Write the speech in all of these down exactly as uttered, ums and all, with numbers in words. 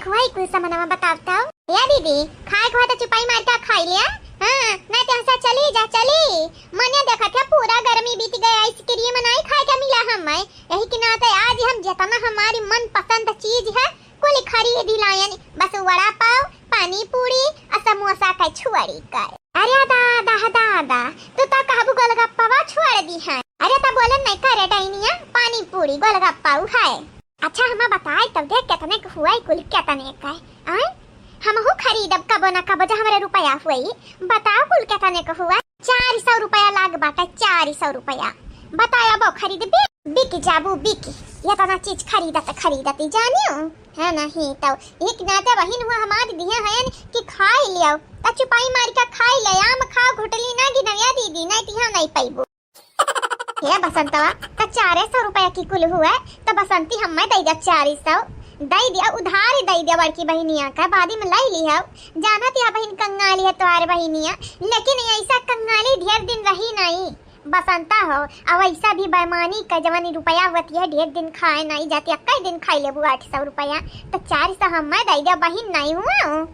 खुआई कुल सामानवा बतावता। ए दीदी, खाए के होय त चुपाई मार के खाई ले। हाँ, नहीं तो ऐसा चली जा, चली। मने देखत है पूरा गर्मी बीत गया, आइसक्रीम नहीं खाए के मिला हमें। यही के नाते आज हम जितना हमारी मनपसंद चीज है, कुल खरीद लायन। बस वड़ा पाव, पानी पूरी और समोसा का छुअरी कर। अरे दादा, दादा, तू तो कहबू गोलगप्पा छोड़ दी है। अरे तो बोले नहीं करे डाइनिया, पानी पूरी गोलगप्पा है। अच्छा, हमें बताए तब देख कितने के हुआ है, कुल कितने का है? आय? हमहू खरीदब कबो ना कबो, जो हमरे रुपया हुई। बताओ कुल कितने के हुआ? चार सौ रुपया लाग बाटे, चार सौ रुपया। बताओ अब खरीदबे? बिक जाबू, बिक। इतना चीज खरीदत खरीदत जानियो, है नहीं तो एक नाते बहिन हुआ हमारी दिया है कि खाई लियो, त चुपाई मार के खाई ले, आम खाओ घुटली ना गिनविया दीदी, नहीं तिहा नहीं पैबू। हे बसंतवा, त चारे सौ रुपया की कुल हुआ, त बसंती हम्मे दे दे चार सौ, दे दिया उधार, दे दिया बड़की बहिनिया का, बाद में लाई ली हो। जानत या बहिन कंगाली है तोहार बहिनिया, लेकिन ऐसा कंगाली ढेर दिन रही नहीं। बसंता हो, अब ऐसा भी बेमानी का जवानी रुपया होती है, ढेर दिन खाए नहीं जाती, कई दिन खाई लेबू आठ सौ रुपया, त चार सौ हम्मे दे दिया बहिन, नहीं हुआ।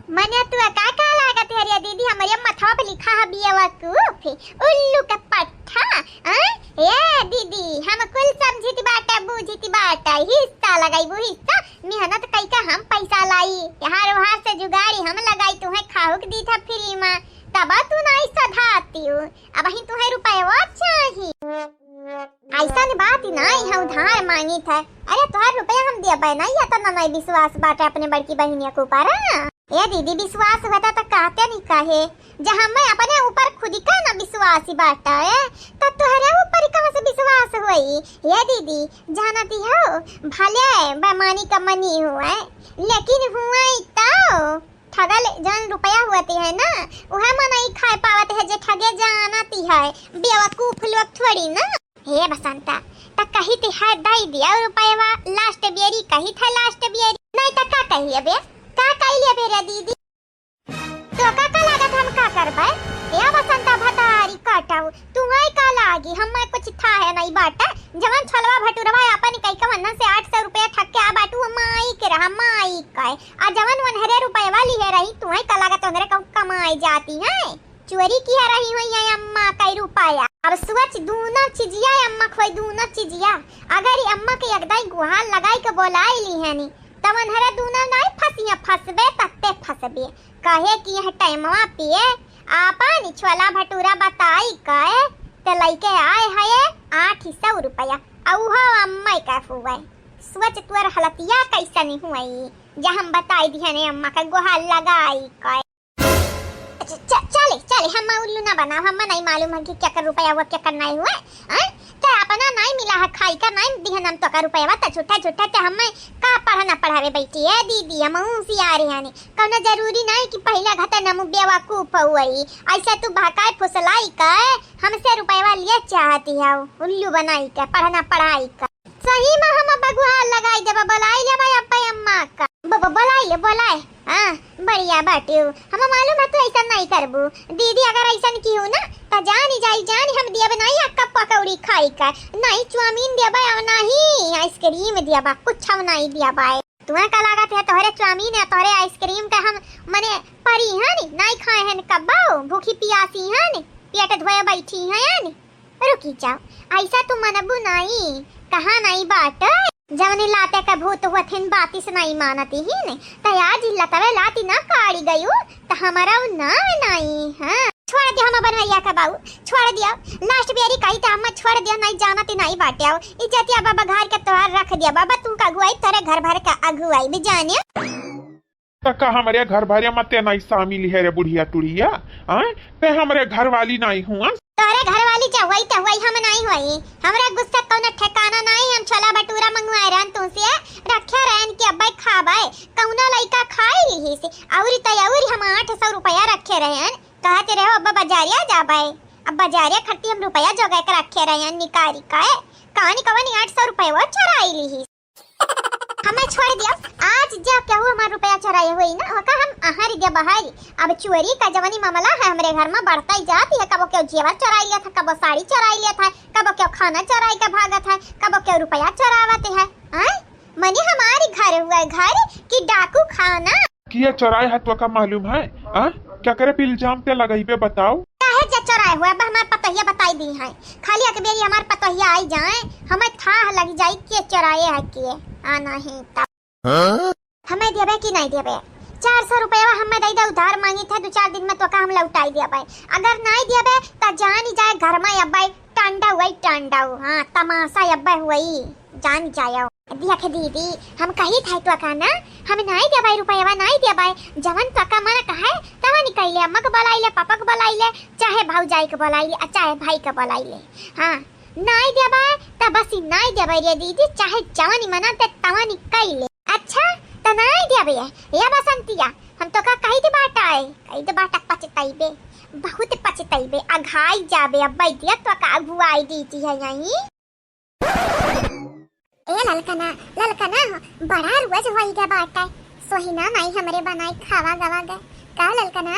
मने तू का का लागत है रे दीदी, हमरे मथवा पे लिखा है बेवकूफ, उल्लू के पट्ठा। आ? ए दीदी, हम कुल समझित बाटा, बूझित बाटा, हिस्सा लगाइबू हिस्सा, मेहनत कई के हम पैसा लाई, हर वहार से जुगाड़ी हम लगाई, तुम्हें खाहुक दी था फ्री में, तब तू नहीं सधाती हो, अब ही तुम्हें रुपया चाही। ऐसन बात नहीं है, उधार मांगी था। अरे तोहार रुपया हम दिया नहीं, या तो ना नहीं विश्वास बाटे अपने बड़की बहिनिया के ऊपर, हाँ? ए दीदी, विश्वास होता तो कहते नहीं काहे? जब हमें अपने ऊपर खुद का ना विश्वास ही बाटा है, तो तोहरे ऊपर कहाँ से विश्वास होई? ए दीदी, जानती हो, भले बेमानी का मनी हुए, लेकिन हुए तो ठगल जौन रुपया हुआती है ना, उहे मनई खाए पावत है जे ठगे जानती है, बेवकूफ लोग थोड़ी ना। हे बसंता, त कही ती है दई दिया रुपयवा, लास्ट बियरी कही था, लास्ट बियरी। नहीं त का कही अबे, का कही ले अबे रे दीदी? तो का का लागत हम का करबे? या बसंता भतारी काटाऊ, तुम्हें का लागी, हमें कुछ था है नहीं बाटा। जवन छोलवा भटुरवा अपन कई का वन्ना से आठ सौ रुपया ठग के आ बाटू, माई के रहा, माई के। आ जवन वनहरे रुपयवा लिहे रही, तुम्हें का लागत वनहरे कहूँ कमाई जाती है? चोरी किया रही हुई है अम्मा कई रुपया। अब सोच दूनो चीजिया अम्मा खोई, दूनो चीजिया। अगर ई अम्मा के एक दाई गुहार लगाई के बोलाई ली है नी, तब वनहरे दूनो नाई फंसिया, फंसबे तत्ते फंसबे। कहे कि यह टाइमवा पे आपन छोला भटूरा बताई के ते लइके आए है आठ सौ रुपया, आ उहो अम्मा का हुए। सोच तोर हलतिया कैसन हुई, जा हम बताई दिहने अम्मा का गुहार लगाई के। च-, च-, चले, चले, हम उल्लू ना बनाओ, हम नहीं मालूम है कि क्या कर रुपया हुआ, क्या कर नहीं हुआ, हैं? ते अपना नहीं मिला है, खाई का नहीं दिहन हम तो का रुपया, ते झूठा, झूठा ते हमें का पढ़ना पढ़ावे बैठी है दीदी, हम होशियार है नहीं, कौनो जरूरी नहीं कि पहले घटे नमु बेवकूफ हुई, ऐसे तू बहकाए फुसलाई के हमसे रुपया लिए चाहती है, उल्लू बनाई के, पढ़ना पढ़ाई का। सही में हम अब गुहार लगाई देबा, बोलाई लेबा अब्बा अम्मा का। ब-, ब-, बोलाई ले, बोलाई। हाँ, बढ़िया बाटे हो। हम मालूम है तू ऐसा नहीं करबू। दीदी अगर ऐसा की हो ना, तो जानी जाई, जानी हम दियब नहीं अक्का पकौड़ी खाई का, नहीं चाउमीन दियबा, नहीं आइसक्रीम दियबा, कुछ हम नहीं दियबा। तुम्हें का लागत है तोहरे चाउमीन है, तोहरे आइसक्रीम का हम मने परी है नी, नहीं खाए हैं कब्बो, भूखी पियासी है नी, पेट धोए बैठी है नी। रुकी जाओ, ऐसा तू मनबू नाई, कहाँ नाई बाट? जवनी लाते के भूत हुआ थिन बातिस नाई मानती ही ने, त आज लतवे लाती ना काड़ी गयू, त हमारा उ नाव नाई, हाँ। छोड़ दे हम बनवैया का बाऊ, छोड़ दिया। लास्ट बेरी कही त हम छोड़ दिया, नाई जानती नाई बाटे आओ। इज्जतिया बाबा घर के तोहार रख दिया बाबा, तू का अगुवाई, तोरे घर भर का अगुवाई भी जाने। त का हमरे घर भरे मते नहीं शामिल है रे बुढ़िया टुढ़िया? आय? ते हमरे घर वाली नहीं हुआ। तोरे घर वाली चाहे हुई ते हुई, हम नहीं हुई। हमरा गुस्सा कौनो ठिकाना नहीं, हम छोला भटूरा मंगवाए रहन तुमसे, रखे रहन कि अब्बे खाबे, कौनो लइका खाई लिही से, औरी तो औरी हम आठ सौ रुपया रखे रहन, कहते रहो अब्बा बाजारिया जाबे, अब बाजारिया खरती हम रुपया जोगाए के रखे रहन निकारी का, कहानी कवनी आठ सौ रुपया वो चुराई लिही। हमें छोड़ दिया, आज जा केहू हमार रुपया चुराए हुई ना, ओका हम अहारी दे बहारी। अब चोरी का जवानी मामला है हमरे घर में बढ़ता ही जाती है, कबो केहू जेवर चुराई लिया था, कबो साड़ी चुराई लिया था, कबो केहू खाना चुराई के भागत है, कबो केहू रुपया चुरावत है। आय? मने हमारी घर हुआ है, घर कि डाकू खाना। किया चोराए है, तोका मालूम है? आ? केकरे पे इल्जाम ते लगइबे, बताओ? काहे जे चोराए हुआ, अब हमार पतोहिया बताई दी है। खाली एक बेरी हमार पतोहिया आई जाए, हमें थाह लग जाई के चोराए है के। आ नहीं तब। हाँ? हमें देबे कि नहीं देबे? चार सौ रुपया हमें दे दे, उधार मांगी थे, दो चार दिन में तोका हम लौटाई देबे। अगर नहीं देबे, त जान जाए घर में अब्बे टांडा हुई, टांडा। हाँ, तमाशा अब्बे हुई, जान जाए। देख दीदी, हम कही थे तोका ना, हम नहीं देबे रुपया, नहीं देबे। जवन तोका मन कहे, तवन कइले, अम्मा के बुलाइले, पापा के बुलाइले, चाहे भौजाई के बुलाइले, आ चाहे भाई के बुलाइले। हाँ, नाई देबे, त बस ई नाई देबे रे दीदी, चाहे जवानी मना ते तवानी कइले। अच्छा, त नाई देबे, ए बसंतिया, हम तोका कही दे बाटा है, कही दे बाटा पछतइबे, बहुत पछतइबे, अघाई जाबे, अब्बे दिया तोका अगुआई दीदी है यहीं। ए ललकना, ललकना, बड़ा रोज होई गया बाटा है। सोहिना माई हमरे बनाई खावा गवा गए। का ललकना,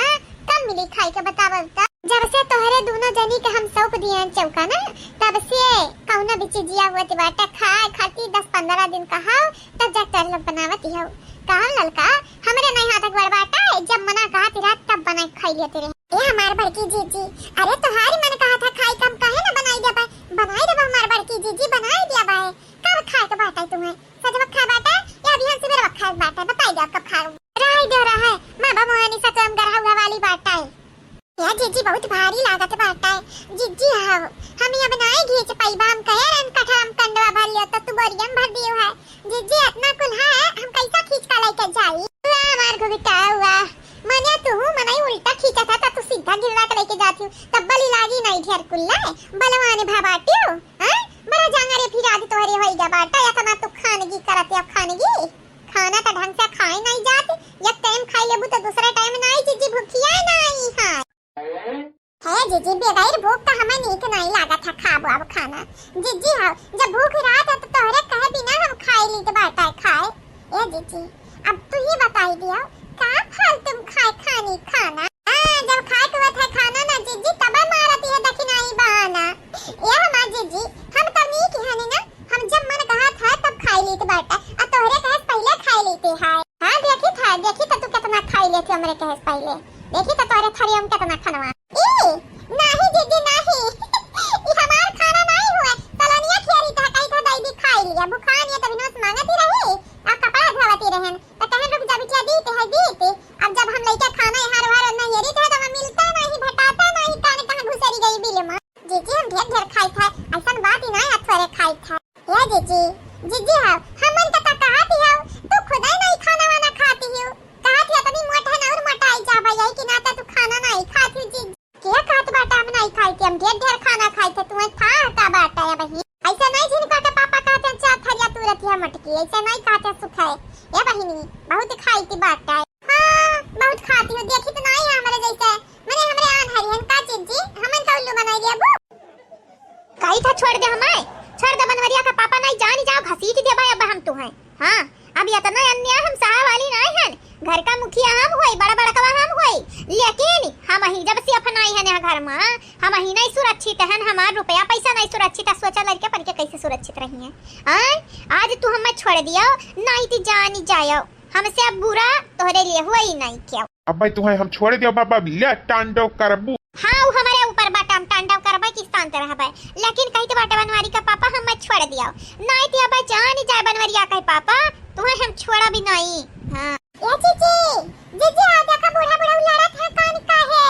कब मिली खाई के बतावल त? जब से तोहरे दोनों जनी के हम सौंप दिए चौका ना, तब से कौनो भी चीजिया हुआ बाटा खाए खातिर दस पन्द्रह दिन का हो, तब जा कर लोग बनावत हो। का ललका, हमरे नहीं हाथ अकबर बाटा है, जब मना कहा तिरा तब बना के खाई लेते रहे। ए हमार बड़की जीजी, अरे तोहारी मन कहा था खाई, कम काहे ना बनाई देबा? बनाई देबा हमार बड़की जीजी, बनाई देबा है। कब खाए के बाटा है तुम्हें? सजवा खाए बाटा है या बिहान सुबह खाए बाटा है? बताई दे कब खाए। रही दे रहा है, माँ बा मोहनी सतुआ में गरहा हुआ वाली बाटा है। या जीजी बहुत भारी लागत बाटा है। जीजी हाव, हम अब नाई घींच पाइबा, हम कहे रहन कठरम कंडवा भर लियो तो तू बोरिया में भर दियो है। जीजी इतना कुल्हा है, हम कैसा खींच का लेके जाई? वाह हमार घुघटा हुआ, मने तू मनई उल्टा खींचा था, तो तू सीधा गिरवा के लेके जाती हूँ, तब बली लागी नहीं ढेर कुल्ला है, बलवान भा बाटियो, हैं? बड़ा जांगरे फिर आदि तोहरे होई गया बाटा, इतना तू खानगी करत है, खानगी। खाना तो ढंग से खाए नहीं जात, एक टाइम खाई लेबू तो दूसरा टाइम नहीं जीजी भूखिया नहीं है। हे जीजी, बगैर भूख का हमें नीक नहीं लागत है खाबो अब खाना। जीजी हो, जब भूख रहत है तो तोहरे कहे बिना हम खाई ली तो बाटा खाए। ए जीजी, अब तू ही बताई दियो, का फालतू में खाए खानी खाना? हाँ, जब खाए के होत है खाना ना जीजी, तब मारत है दखिनाई बहाना। ए हमार जीजी, हम तो नीक हनी ना, हम जब मन कहत है तब खाई लीत बाटा, आ तोहरे कहे से पहिले खाई लीते है। हाँ, देखी था, देखी तो तू कितना खाई लेती हमरे कहे से पहिले, देखी तो तोहरे थरिया में कितना खनवा। ई, नाही जीजी, नाही। ई हमार खाना नाही हुए, तलनिया खियारी था, कही था दाई दी खाई लिया, भुखान ये तभी नोस मांगती रही, आ कपड़ा धोवती रहन, तो कहन रुक जा बिटिया, दीते है, दीते। अब जब हम लइका खाना यहाँ रहा नहीं हेरी था, तो हमें मिलता नहीं, भेटाता नहीं, काने कहाँ घुसेरी गई बिल में। जीजी, हम ढेर ढेर खाई था, ऐसन बात ही नहीं, थोड़े खाई था। ए जीजी, जीजी हो, हमन का का कहत हो, तू खुदे नहीं खाना वाना खाती हो, कहत है इतनी मोट है ना और मोटाई जा भाई, यही के नाते तू खाना नहीं खाती हो जीजी। के कहत बाटा हम नहीं खाई थी, हम ढेर ढेर खाना खाई थे, तुम्हें था का बाटा है बहिन, ऐसा नहीं झिनका के पापा कहते हैं चार थरिया तू रखी है मटकी, ऐसा नहीं कहते सुख है। ए बहिनी, बहुत खाई थी बाटा है। हाँ, बहुत खाती हो, देखी तो नहीं है हमारे जैसे, मैंने हमरे आन हरी हन का जीजी, हमन का उल्लू बनाई दिया बू। कही था छोड़ दे हमें, छोड़ दे बनवरिया का पापा, नहीं जानी जाओ घसीट देबा अब हम तुम्हें। हाँ, अब इतना अन्याय हम सहा वाली नहीं हन। घर का मुखिया हम होई, बड़ा बड़कवा हम होई, लेकिन हम ही जब से अफनाई हन यहाँ घर में, हम ही नहीं सुरक्षित हन, हमार रुपया पैसा नहीं सुरक्षित है। सोचा लड़के पन के कैसे सुरक्षित रही है। हाँ, आज तू हमें छोड़ दियो, नहीं तो जानी जायो, हमसे अब बुरा तोहरे लिए हुआ ही नहीं क्यों। अब भाई तुम्हें हम छोड़ दियो बाबा, ले टांडव करबू। हाँ, उ हमारे ऊपर बाटा, हम टांडव करबे कि शांत रहबे, लेकिन कहित बाटे बनवारी का पापा, हम मत छोड़ दियो, नहीं तो अब जान जाए बनवरिया कहे पापा, तुम्हें हम छोड़ा भी नहीं। हाँ। ए जीजी, जीजी, आ देखा बूढ़ा बूढ़ा लड़त है, कान का है?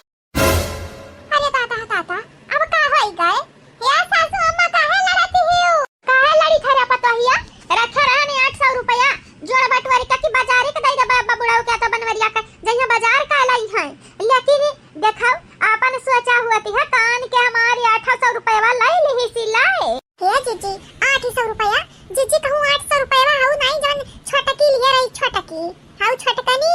अरे दादा, दादा, अब का होई गए? या सासू अम्मा काहे लड़त हियो? काहे लड़ी थे रे पतोहिया? रखे रहन आठ सौ रुपया, जोड़ बटोर के कि बाजारे के दई देबा अब्बा बुढ़ऊ के तो बनवरिया के, जइया बाजार का लाई है। लेकिन देखो, आपन सोचा हुआ थी है, कान के हमारे आठ सौ रुपया लाई लिही सिलाई। हे जीजी, आठ सौ रुपया? जीजी कहूँ आठ सौ रुपया हऊ नहीं, जौन छोटकी लिए रही, छोटकी। हऊ छोटकनी,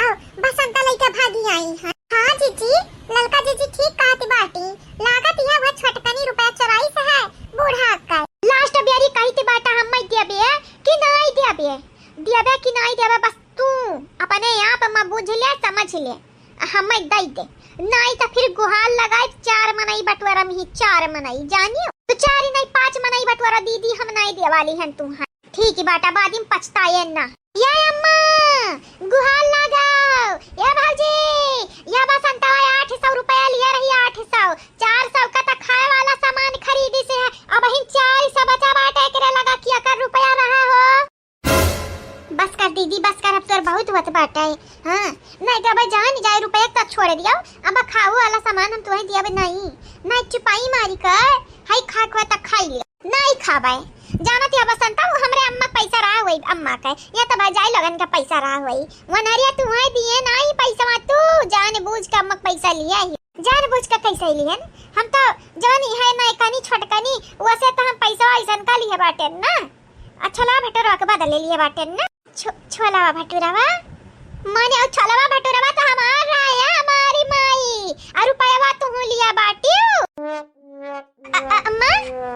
आओ, बसंता लइका भागी आई है। हाँ जीजी, ललका जीजी ठीक कहती बाटी। लागत यह वह छोटकनी रुपया चोराई से है, बूढ़ा का। लास्ट बेरी कही थी बाटा, हम मत देबे कि नाई देबे, देबे कि नाई देबे, बस तू अपने आप में बुझ ले, समझ ले, हम मत दई दे। नाई तो फिर गुहार लगाए चार मनई बटोरा में ही, चार मनई जानियो, तो चार ही नहीं पाँच मनई बटोरा दीदी, हम नाई दे वाली हन तू। ठीक बाटा, बाद में पछताए ना। या अम्मा, गोहार लागो। ए भौजी, या बसंतवा आठ सौ रुपया लिहे रही, आठ सौ। चार सौ का त खाए वाला सामान खरीदी से है, अबहिन चार सौ बचा बाटे, एकरे लगा कि एकर रुपया रहा हो। बस कर दीदी, बस कर, अब तोर बहुत होत बाटे। हाँ, नहीं तो अब जान जाए रुपया त छोड़ दियो, अब खाऊ वाला सामान हम तुहे दियब नहीं, नहीं चुपाई मारी कर, हाई खा खा त खाई ले। नहीं खाबे। जानत या बसंता, वो हमरे अम्मा के पैसा रहा होई, अम्मा के। या त भौजाई लोगन के पैसा रहा होई। वनहरिया तुहे दिए ना ई पैसवा, तू जान बूझ के अम्मा के पैसा लिया ही। जान बूझ के कैसे लिहन? हम तो जवन ई है नयकनी छोटकनी, वसे त हम पैसवा ऐसन का लिए बाटेन ना। आ छोलवा भटूरवा के बदले लिए बाटेन ना। छो-, छोलवा भटूरवा? मने उ छोलवा भटूरवा त हमार रहा है, हमारी माई। आ रुपयवा तुहू लिया बाटियो। अ-, अ-, अम्मा,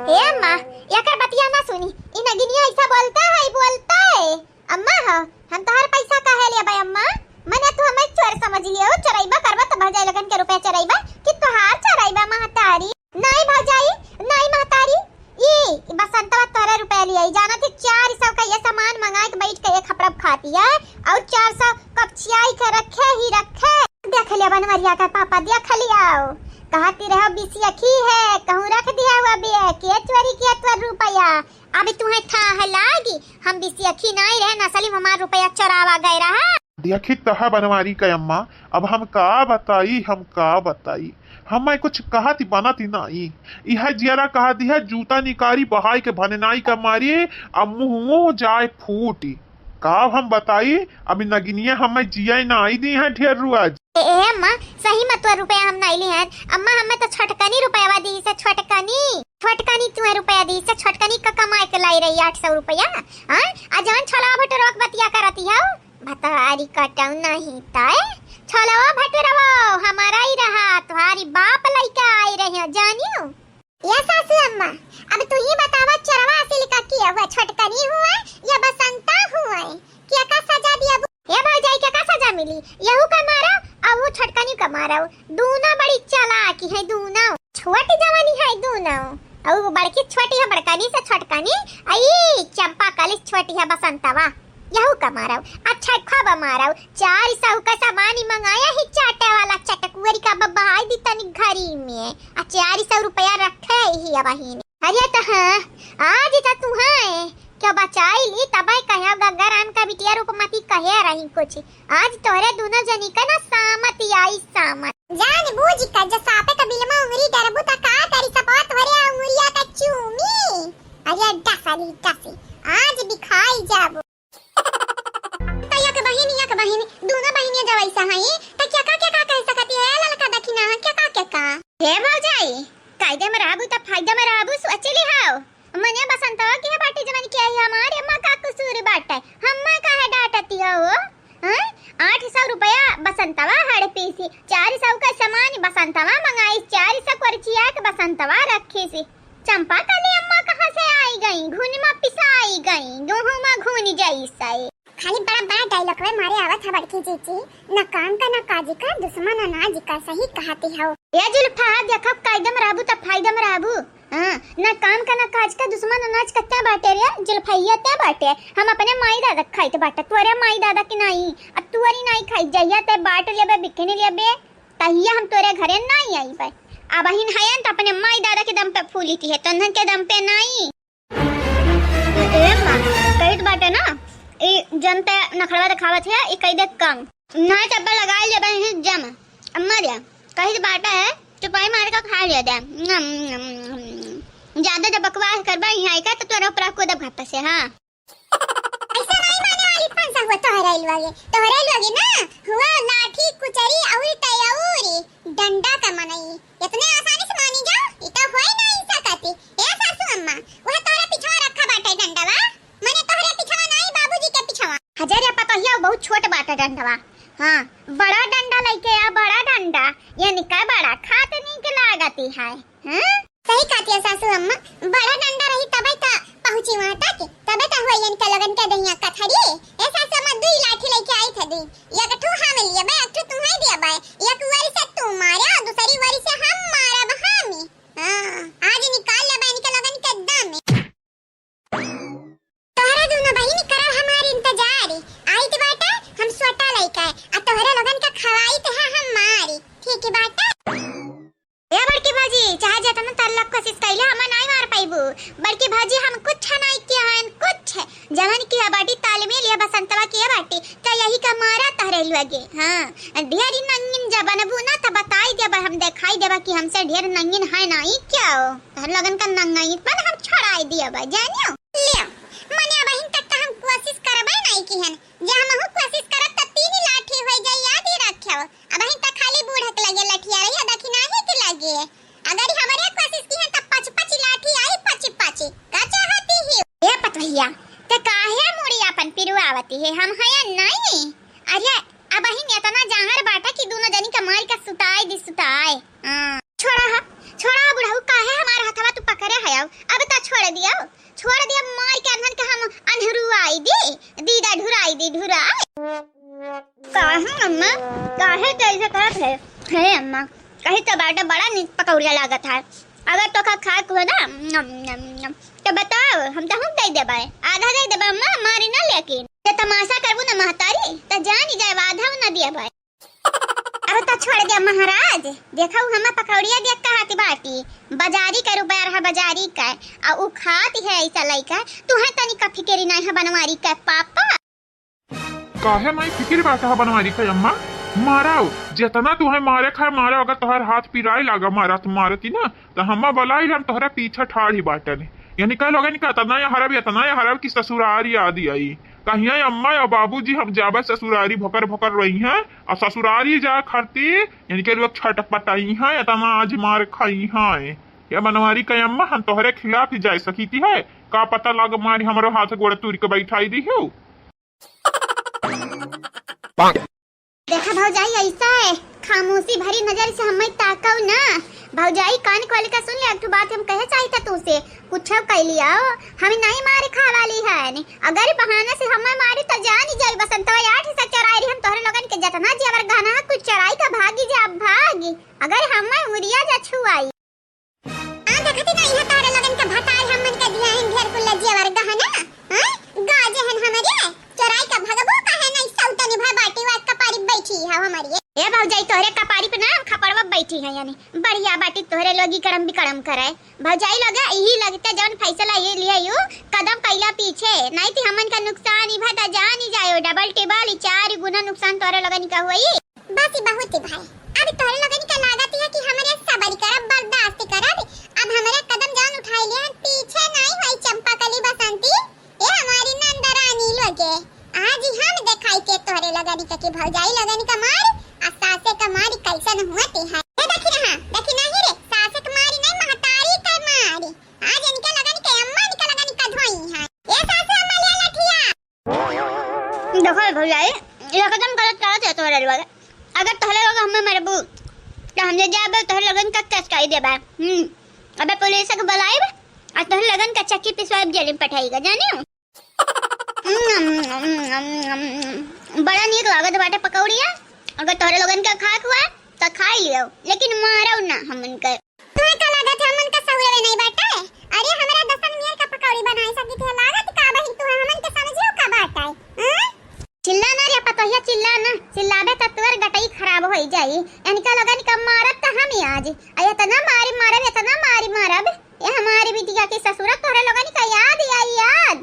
हे अम्मा, एकर बतिया ना सुनी। ई नगिनिया ऐसा बोलता है, बोलता है। अम्मा हो, हम तोहर पैसा काहे लेबे अम्मा? मने तू हमें चोर समझ लियो, चोरैबा करबा त भौजाई लोगन के रुपया चोरैबा कि तोहार चोरैबा महतारी? नहीं भौजाई, नहीं महतारी, ई, ई बसंतवा तोहरे रुपया लिया, ई जानत है चार सौ का ये सामान मंगाए के बैठ के एक हपड़प खाती है और चार सौ कपचियाई के रखे ही रखे। देख लिया बनवरिया का पापा, देख लिया, कहती रहो बिसियखी है, कहूँ रख दिया हुआ बे, के चोरी किया तोर रुपया। अभी तुहे थाह लागी, हम बिसियखी नाई रहे, नसली हमार रुपया चोरावा गए रहा। देखी तह बनवारी के अम्मा, अब हम का बताई, हम का बताई, हमें कुछ कहत ही बनत ही नाई। इहे जियरा कहा दिया, जूता निकारी बहाई के भननाई का मारी, अब मुँह मुँह जाए फूटी। का हम बताई, अभी नगिनिया हमें जिया नाई दी है ढेर रुआ। ए, ए अम्मा, सही में तोर रुपया हम नाई लिहन। अम्मा, हमें तो छोटकनी रुपया दी से, छोटकनी। छोटकनी तुहे रुपया दी से, छोटकनी का कमाए के लाई रही आठ सौ रुपया। हाँ? आ जवन छोलवा भटूरवा के बतिया करती हो, भतारी कटऊ नहीं तय। छोलवा भटूरवा हमारा ही रहा, तुम्हारी बाप लइका आई रही हो, जानियो। या सासू अम्मा, अब तू ही बतावा, चोरवा असिल का किया हुआ, छोटकनी हुआ या बसंता हुआ? क्या का सजा दिया? ए भौजाई के का सजा मिली? यहू का मारो, अउ वो छोटकनी का मारो। दूनो बड़ी चालाक है दूनो। छोटी जवानी है दूनो। अउ वो बड़की छोटी है बड़कनी से छोटकनी। आई चंपा कली छोटी है बसंतवा। यहू का मारो। अच्छा खूब मारो। चार सौ का सामान ही मंगाया ही चाटे वाला चटकुअरी का बबाई दी तनी घरी में। आ चार सौ रुपया रखे ही अब ही। अरे त हाँ, आज त तू है, क्या बचाई ली तबे कहे गंगाराम का बिटिया रूपमती कहे रही कुछ। आज तोहरे दूनो जनी का ना सामत आई सामत। जान बूझ का जसापे का बिलमा उंगरी डरबू त का करी सपवा तोहरे उंगरिया का चूमी। अरे डसली डसी, आज दिखाई जाबू। त एक बहिन, एक बहिन, दूनो बहिनिया जब ऐसा हई, त क्या का, क्या का कह सकती है, ललका दखिना, क्या का, क्या का? हे भौजाई, कायदे में रहबू त फायदे में रहबू, सोच ली हाव। मने बसंतवा के बाटे जवन के आई हमारे अम्मा का कसूर बाटे, हम्मा काहे डांटती हो? हैं? आठ सौ रुपया बसंतवा हड़पी सी, चार सौ का सामान बसंतवा मंगाई, चार सौ कुर्चिया के बसंतवा रखी सी। चंपा कली अम्मा कहाँ से आई गई? घुन में पिसाई गई, गेहूं में घुन जैसे। खाली बड़ा बड़ा डायलॉग में मारे आवत है बड़की जीजी, न काम का न काज का, दुश्मन अनाज का, सही कहती हो। ए जुल्फा, देखब कायदे में रहबू त फायदे में रहबू। हाँ, न काम का न काज का, दुश्मन अनाज का ते बाटे रे, जुल्फैया ते बाटे। हम अपने माई दादा के खाइत बाटे, तोरे माई दादा के नाई, अब तोरी नाई खाई, जहिया ते बाट लेबे, बिकनी लेबे, तहिया हम तोरे घरे नाई आईबे। अब अहिन हयन त अपने माई दादा के दम पे फूली थी है, तन्हन के दम पे नाई। ए माँ, कहित बाटे ना, ई जनते नखड़वा देखावत है, ई कहि दे कम। ना चप्पल लगा ले बहिन जम। अम्मा रे, कहित बाटे है, चुपाई मार के खा ले दे। नम, नम, नम। ज्यादा जब बकवास करबा यहाँ का तो तोरा ऊपर कूदब घर पे से, हाँ। ऐसा नहीं माने वाली फंसा हुआ तोहरे लोगे, तोहरे लोगे ना, हुआ लाठी कुचरी और तयौरी। डंडा का मनई इतने आसानी से मानी जा, ई तो होई नहीं सकती। ए सासू अम्मा, वह तोहरे पिछवा रखा बाटे डंडवा, मने तोहरे पिछवा नहीं, बाबूजी के पिछवा। हजारिया पतोहिया बहुत छोट बाटे डंडवा। हाँ, बड़ा डंडा लेके आ, बड़ा डंडा। ये निका बड़ा खात नीक लागती है, हैं? सही कहती है सासू अम्मा, बड़ा डंडा रही तबे त पहुँची वहाँ तक, तबे त होई इनके लोगन के दहिया कथरी। ए सासू अम्मा, दुई लाठी लेके आई थे, दुई। एक ठो हम लेबे, एक ठो तुम्हें देबे। एक वरी से तू मारे, दूसरी वरी से हम मारब हम। हाँ, आज निकाल लेबे इनके लोगन के दम। तोहरा दोनों बहिनी करा हमार इंतजार। आइत बाटे, हम खवाई त है हम मारी, ठीक बाटे। ए बड़की भौजी, चाहे जेतना तल्ला कोशिश कइले, हमें नाहीं मार पाइबू। बड़की भौजी, हम कुछ नाहीं किए हन, कुछ। जवन किए बाटी, तालमेल ये बसंतवा किए बाटी, त यही का मारा तहरे लगे। हाँ, ढेर नंगिन जब बनबू ना, त बताई देबा, हम देखाई देबा कि हमसे ढेर नंगिन है नाहीं, क्या हो? तहर लोगन का नंगाई पर हम छोड़ाई दिया बा, जानियो। लियो, मने अबहिन तक त हम कोशिश करबे नाहीं की हन। जे हमहू कोशिश करब त तीन लाठी होइ जाई, याद ही रखियो। अबहिन त खाली बूढ़क लगे लठिया रही, दखिनाही के लगे। अगर हमरे कोशिश की है त पच पच लाठी आई, पच पच। का चाहती ही? ए पतवहिया, ते काहे मुड़ी अपन पिरुआवती है? हम हया नाहीं। अरे, अबहिन एतना जांगर बाटा कि दुनो जनी का मारी का सुताए दी, सुताए। हाँ। छोड़ा हा, छोड़ा हा बुढ़ऊ, काहे हमार हथवा तू पकड़े हयाउ? अब त छोड़ दियो, छोड़ दियो, मार के अनहन के हम अनहरुआई दी, दीदा ढुराई दी, ढुराई। काहे अम्मा, काहे त ऐसे करत है? हे अम्मा, कही त बाटे बड़ा नीक पकौड़िया लागत है। अगर तोका खाए के हो ना, नम, नम, नम, तो बताओ, हम तहूँ दे देबे, आधा दे देबे अम्मा, मारी ना लेकिन। ते तमाशा करबू ना महतारी, त जानी जाए आधा ना देबे। अब त छोड़ दे महाराज, देखा उ हमें पकौड़िया देख कहत बाटी, बजारी के रुपया रहा बजारी के, आ उ खात है ऐसा लइका, तुहे तनी का फिकिर नाहीं है बनवारी के पापा। काहे माई फिकिर बाटा है बनवारी के अम्मा? माराओ, जेतना तुहे मारे खाए माराओ, अगर तोहर हाथ पिराए लागा मारत मारती ना, त हम्मा बलाई हम तोहरा पीछे ठाड़ ही बाटन। यानी कह लोगन का एतना या हरब, एतना या हरब कि ससुरारी याद आई। कहिया अम्मा या बाबूजी हम जाबे ससुरारी भोकर भोकर रोइहैं, अउर ससुरारी जा खरती, यानी कि लोग छटपटाइहैं, एतना आज मार खाइहैं। या बनवारी के अम्मा, हम तोहरे खिलाफ ही जाए सकीती है, का पता लाग मारी हमरो हाथ गोड़ तूर के बैठाई दी हो। देखा भौजाई, ऐसा है, खामोशी भरी नजर से हमें ताकव ना। भौजाई, कान खोल के सुन ले, एक ठो बात हम कहे चाहित तुमसे, कुछ कह लिया हो, हम नहीं मार खावाली है। अगर बहाना से हमें मारी तो जानी जाई, बसंतवा आठ से चोराई रही, हम तोहरे लोगन के जतना जेवर गहना है, कुछ चोराई का भागी जा, भागी। अगर हमें उमरिया जा छुआई। आ, देखती ना, इहाँ तोहरे लोगन के भतार हमन के दिया हन ढेर कुल जेवर गहना, हाँ? गाजे हन हमरे, चोराई के भगबो काहे नहीं, सौतनी भर बाटी वात कपारी बैठी है हमरी। ए भौजाई, तोहरे कपारी पे ना हम खपड़वा बैठी है, यानी बढ़िया बाटी तोहरे लोगी करम बिकरम करे। भौजाई लोग यही लगते जौन फैसला ये लिया यू, कदम कैला पीछे, नहीं तो हमन का नुकसान ही भा त जानी जायो, डबल टिबल, ई चार गुना नुकसान तोहरे लोगन का होई। बस ई बहुत ही भाई, अब तोहरे लोगन के लागत है कि हमरे सबर करब, बर्दाश्त करब, अब हमरे कदम जान उठाई लिया, पीछे नहीं होई चंपा कली बसंती, ए हमारी नंद रानी लोगे, आज ही हम देखाई के तोहरे लोगन के कि भौजाई लोगन का मार, आ सासे का मार कैसन हुआ ते है। ए देखी ना, देखी नहीं रे, सासे का मारी नहीं, महतारी का मारी, आज इनके लोगन के अम्मा इनके लोगन का धोई है। ए सासे अम्मा ले लठिया। देखो भौजाई, एकदम गलत करत है तोहरे लोग। अगर तोहरे लोग हमें मरबू, तो हम जे जाबे तोहरे लोगन का केस कई देबे। हम्म, अबे पुलिस के बुलाइब, आ तोहरे लोगन का चक्की पिसवाइब, जेल में पठाईगा, जाने हो? बड़ा नीक लागत बाटे पकौड़िया। अगर तोहरे लोगन का खाक हुआ, तो खाई लियो, लेकिन मारो ना हमन के। तुहे का लागत है, हमन का सहुरवे नहीं बाटे? अरे, हमरा दसन मियर का पकौड़ी बनाए सकी थे, लागत का बहिन तुहे हमन के समझियो का बाटे, हाँ? चिल्ला ना रे पतोहिया, चिल्ला ना, चिल्लाबे त तोर गटई खराब होई जाई। इनका लोगन का मारब त हम ही आज, आ इतना मारी मारब, इतना मारी मारब, ये हमारी बिटिया के ससुरा तोहरे लोगन का याद आई, याद।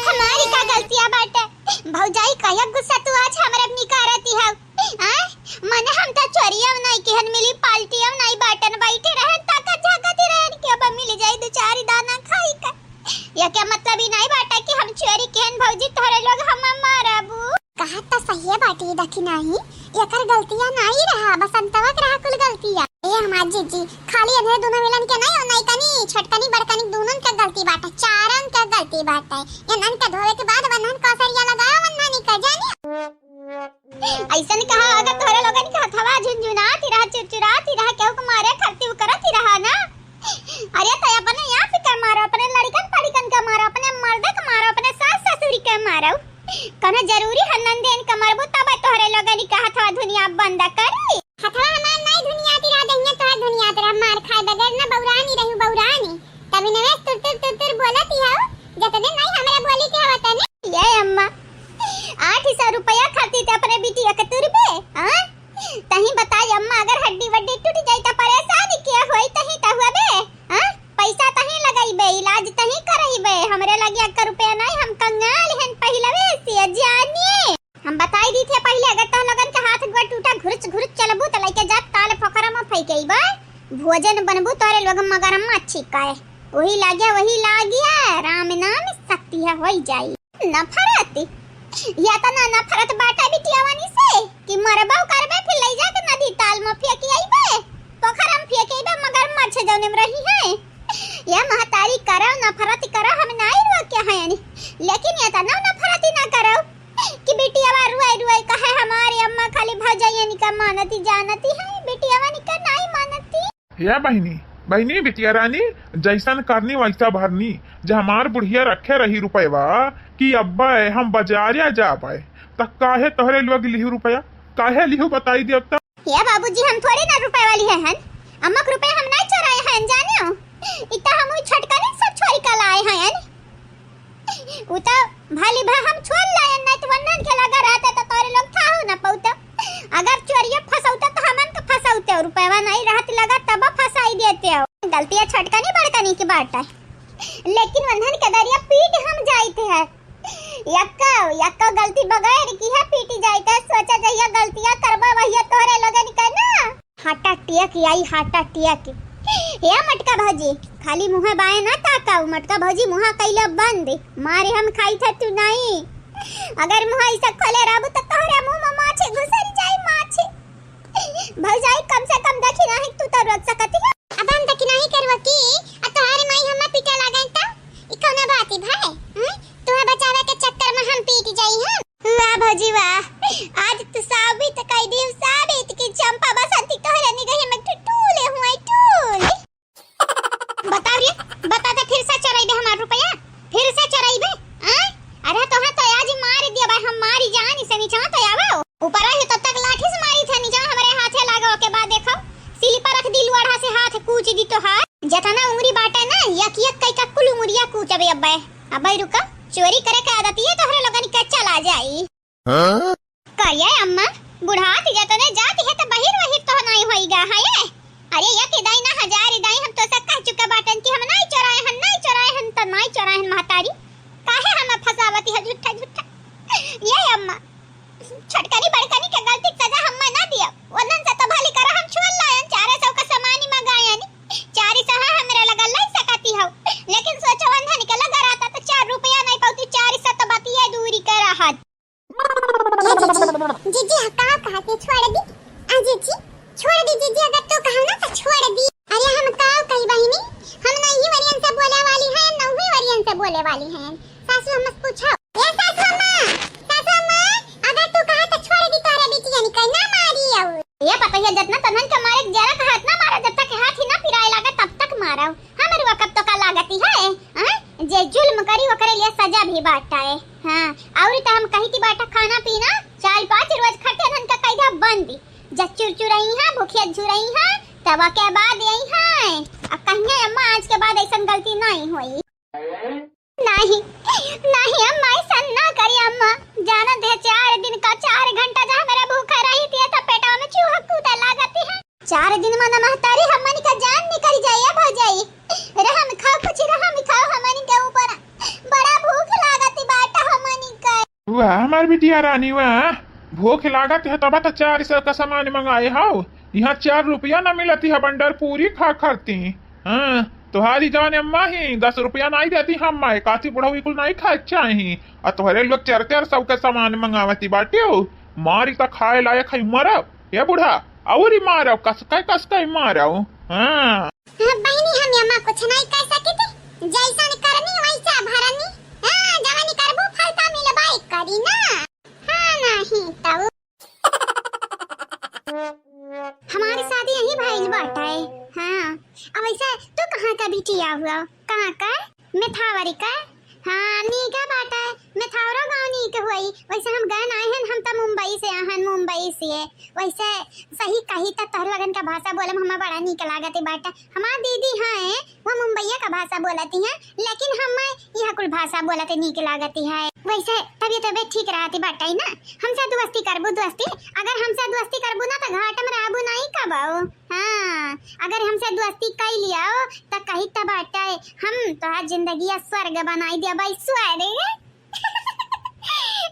हमारी का गलतिया बाटे? भौजाई, काहे गुस्सा तू आज हमरे निकारती हौ? आय? मने हम त चोरियौ नाई किहन, मिली पाल्टियौ नाई बाटन, बैठे रहन, ताकत झाकत ही रहन कि अब मिल जाई दो चार दाना खाई का। या क्या मतलब ही नाई बाटे कि हम चोरी किहन भौजी, तोहरे लोग हम मारबू। कहा त सहिए बाटी दखिनाही, एकर गलतिया नाई रहा, बसंतवा के रहा कुल गलतिया। ए हमार जीजी, खाली इन्हें दोनों मिलन के नाई, नाई कनी छोटकनी बड़कनी दोनों के गलती बाटे, चारन के गलती बाटे। इन्हन के धोवे के बाद वन्हन कौसरिया लगाओ, वन्हन ही कर जानी। ऐसन कहा, अगर तोहरे लोगन के हथवा झुनझुनात ही रहा, चुरचुरात ही रहा, केहू के मारे खातिर उ करत ही रहा ना। अरे तो अपने यहाँ फिकर मारो, अपने लड़कन पड़िकन के मारो, अपने मर्दे के मारो, अपने सास ससुरी के मारो। कौनो जरूरी है नंदेन के मरबू तब तोहरे लोगन के हथवा धुनिया बंद करी। हथवा हमार नाई धुनियाती रहा, दहिया तोहर धुनियात रहा, मार खाए बगैर ना बौरानी रहू बौरानी। तब इनवे तुर तुर तुर तुर बोलत ही हऊ, जतने नाई हमरा बोली के हवा तने। ये सौ रुपया खातिर ते अपने बिटिया के तुरबे, हाँ? तहीं बताई अम्मा, अगर हड्डी वड्डी टूट जाई त परेशान के होई? तहीं त हुआ बे, हाँ? पैसा तहीं लगइबे, इलाज तहीं करइबे, हमरे लगे एक रुपया नहीं, हम कंगाल हन पहिलवे से, जानिए। हम बताई दी थे पहिले, अगर तोह लोगन के हाथ गोड़ टूटा, घुरच घुरच चलबू त लइके जा ताल पोखरा में फेंकइबे, भोजन बनबू तोरे लोग मगरमच्छ का है, वही लाग्या, वही लाग्या, राम नाम शक्ति है, होई जाई। नफरत, या त ना नफरत बाटा बिटियावानी से कि मरबो करबे, फिर लई जाके नदी ताल में फेंक अइबे, पोखरा में फेंक अइबे, मगरमच्छ जौने में रही है। या महतारी करो, नफरत करो, हम नाई रोके हैं यानी, लेकिन या त ना नफरत ना करो कि बिटियावा रुआई रुआई कहे हमारे अम्मा खाली भौजाइयन का मानती जानती है, बिटियावानी का नाई मानती। हे बहिनी, बहिनी बिटिया रानी, जैसन करनी वैसा भरनी। जे हमार बुढ़िया रखे रही रुपयवा कि अब्बे हम बजारिया जाबे, त काहे तोहरे लोग लिहू रुपया? काहे लिहू बताई देब त? हे बाबूजी, हम थोड़ी ना रुपया वाली है हन। अम्मा के रुपया हम नहीं चोराए हन, जानियो। इतना हम छोटकनी सब छोरी का लाए हन। उ त भली भा हम छोड़ लायन, नहीं तो वन्नन के लगा रहते तो तोरे लोग था हो ना पौते। अगर चोरियो फंसौते तो हमन के फंसौते, और रुपया नहीं रहत लगा तब फंसाई देते हो। गलतिया छोटकनी बड़कनी की बात है, लेकिन वन्नन के दरिया पीट हम जाइत है। यक्का, यक्का गलती बगैर की है पीट जाइत है। सोचा जहिया गलतिया करबा वहिया तोरे लोगन के ना। हाटा टियक आई, हाटा टियक। ए मटका भौजी, खाली मुँह बाएं ना ताकाऊ। मटका भौजी मुँह कैला बंद, मारे हम खाई था तू नहीं। अगर मुँह ऐसा खोले रहबू तो तोहरे मुँह में माछे घुसर जाई, माछे। भौजाई कम से कम दखिनाही तू तो रोक सकती है। अब हम दखिनाही करवा की, अब तोहरे माई हम्मा पीटे लागन त ई कौना बात है भाई? हम्म? तुहे बचावे के चक्कर में हम पीट जाई हम। वाह भौजी वाह, आज तू साबित कई दियो, साबित कि चंपा बसंती तोहरे निगहे में टूले हुआ टूले। बता रे, बता दे, फिर से चोराई दे हमार रुपया, फिर से चोराई बे, हाँ? अरे तोहे तो आज मार दिया भाई, हम मारी जानी से नीचे तो आवे। ऊपर ही तब तक लाठी से मारी थे, नीचे हमरे हाथे लागो के बाद देखो, सिली पर रख दी लोढ़ा से हाथ कूच दी तोहार। जतना उंगरी बाटे ना, यक यक कई का कुल उंगरिया कूचबे अब्बे। अब्बे रुका, चोरी करे के आदत ये तोहरे लोगन के चला जाई। हाँ? करिया अम्मा, बुढ़ात जतने जात है त बहिर वहिर तो नहीं होइगा है ये। अरे ये कि दाई ना हजार दाई हम तो से कह चुका बाटन कि हम नहीं चोराए हन, नहीं चोराए हन त नहीं चोराए हन महतारी। काहे हम फसावती है झूठा झूठा। ये अम्मा, छोटकनी बड़कनी के गलती के सजा हम ना दिया। वनन से तो भली करा हम छोड़ लायन, चार सौ का सामान मंगायन। चार सौ हमरा लगा लाई सकती हो, लेकिन सोचो वंधन के लगा रहता तो चार रुपया नहीं पाती, चार सौ तो बतिया दूरी के रहत। ए जीजी, जीजी, हम का कहत है, छोड़ दी। आ जीजी, छोड़ दी जीजी, अगर तू कहो ना तो छोड़ दी। अरे हम का कही बहिनी, हम नहीं वरियन से बोले वाली हैं, नहीं वरियन से बोले वाली हैं। सासू अम्मा से पूछो। ए सासू अम्मा, सासू अम्मा, अगर तू कहा तो छोड़ दी, तोहरे बिटिया निकल ना मारी आऊ। ये पता है जितना तनन के मारे जरा का हाथ ना मारा, जब तक हाथ ही ना पिराए लागे तब तक मारा। हमर वकत तो का लागती है, हाँ? जे जुल्म करी ओकरे लिए सजा भी बाटा है। हाँ, और तो हम कही थी बाटा खाना पीना, चार पाँच रोज खटे धन का कैदा बंद। जब चुरचुरई है, भूखिया झुरई है, तब के बाद यही है। अब कहिए अम्मा आज के बाद ऐसन गलती नहीं होई। नहीं, नहीं अम्मा, ऐसा ना करी अम्मा। जानत है चार दिन का चार घंटा जहाँ मेरा भूखा रही थी, तो पेटवा में चूहा कूदे लागती है। चार दिन में न महतारी हमनी का जान निकल जाए भौजाई। रहम खाओ, कुछ रहम खाओ हमनी के ऊपर। बड़ा भूख लागती बाटा हमनी का। वाह हमार बिटिया रानी वाह, भूख लागत है तब तो चार सौ का सामान मंगाए हो। यहाँ चार रुपया ना मिलती है बंडर पूरी खा खरती। हाँ, तोहारी जान अम्मा ही दस रुपया नहीं देती हम माए, काती बुढ़ऊ कुल नहीं खाए चाही। आ तोहरे लोग चार चार सौ के सामान मंगावती बाटे हो, मारी त खाए लायक है मरब। ए बुढ़ा, औरी मारब, कसके कसके मारब। हाँ। हाँ, बहिनी, हम अम्मा कुछ नहीं कर सकी थी, जैसन करनी वैसा भरनी। हाँ, जवन करबू फल त मिलबाई करी ना। हाँ, नहीं तब। हमारी शादी यही भइल बाटे। हाँ, अब ऐसा तू कहाँ का बिटिया हुआ? कहाँ का? मेथावरी का? हाँ, नीका बाटे। मेथावरो गाँव नीक हुई। वैसे हम गए नाई हन, हम त मुंबई से आहन, मुंबई से। वैसे सही कही त तोहर लगन का भाषा बोले में हमें बड़ा नीक लागत बाटे। हमार दीदी हैं, वो मुंबईया का भाषा बोलती हैं, लेकिन हमें यह कुल भाषा बोलते नीक लागती है। कैसे तबियत, तबियत ठीक रहती बाटे ना? हमसे दोस्ती करबू दोस्ती? अगर हमसे दोस्ती करबू ना त घाट में रहबू नहीं कबो। हाँ, अगर हमसे दोस्ती कई लियाओ त कही त बाटे हम तोहार जिंदगी स्वर्ग बनाई देबै, स्वर्ग।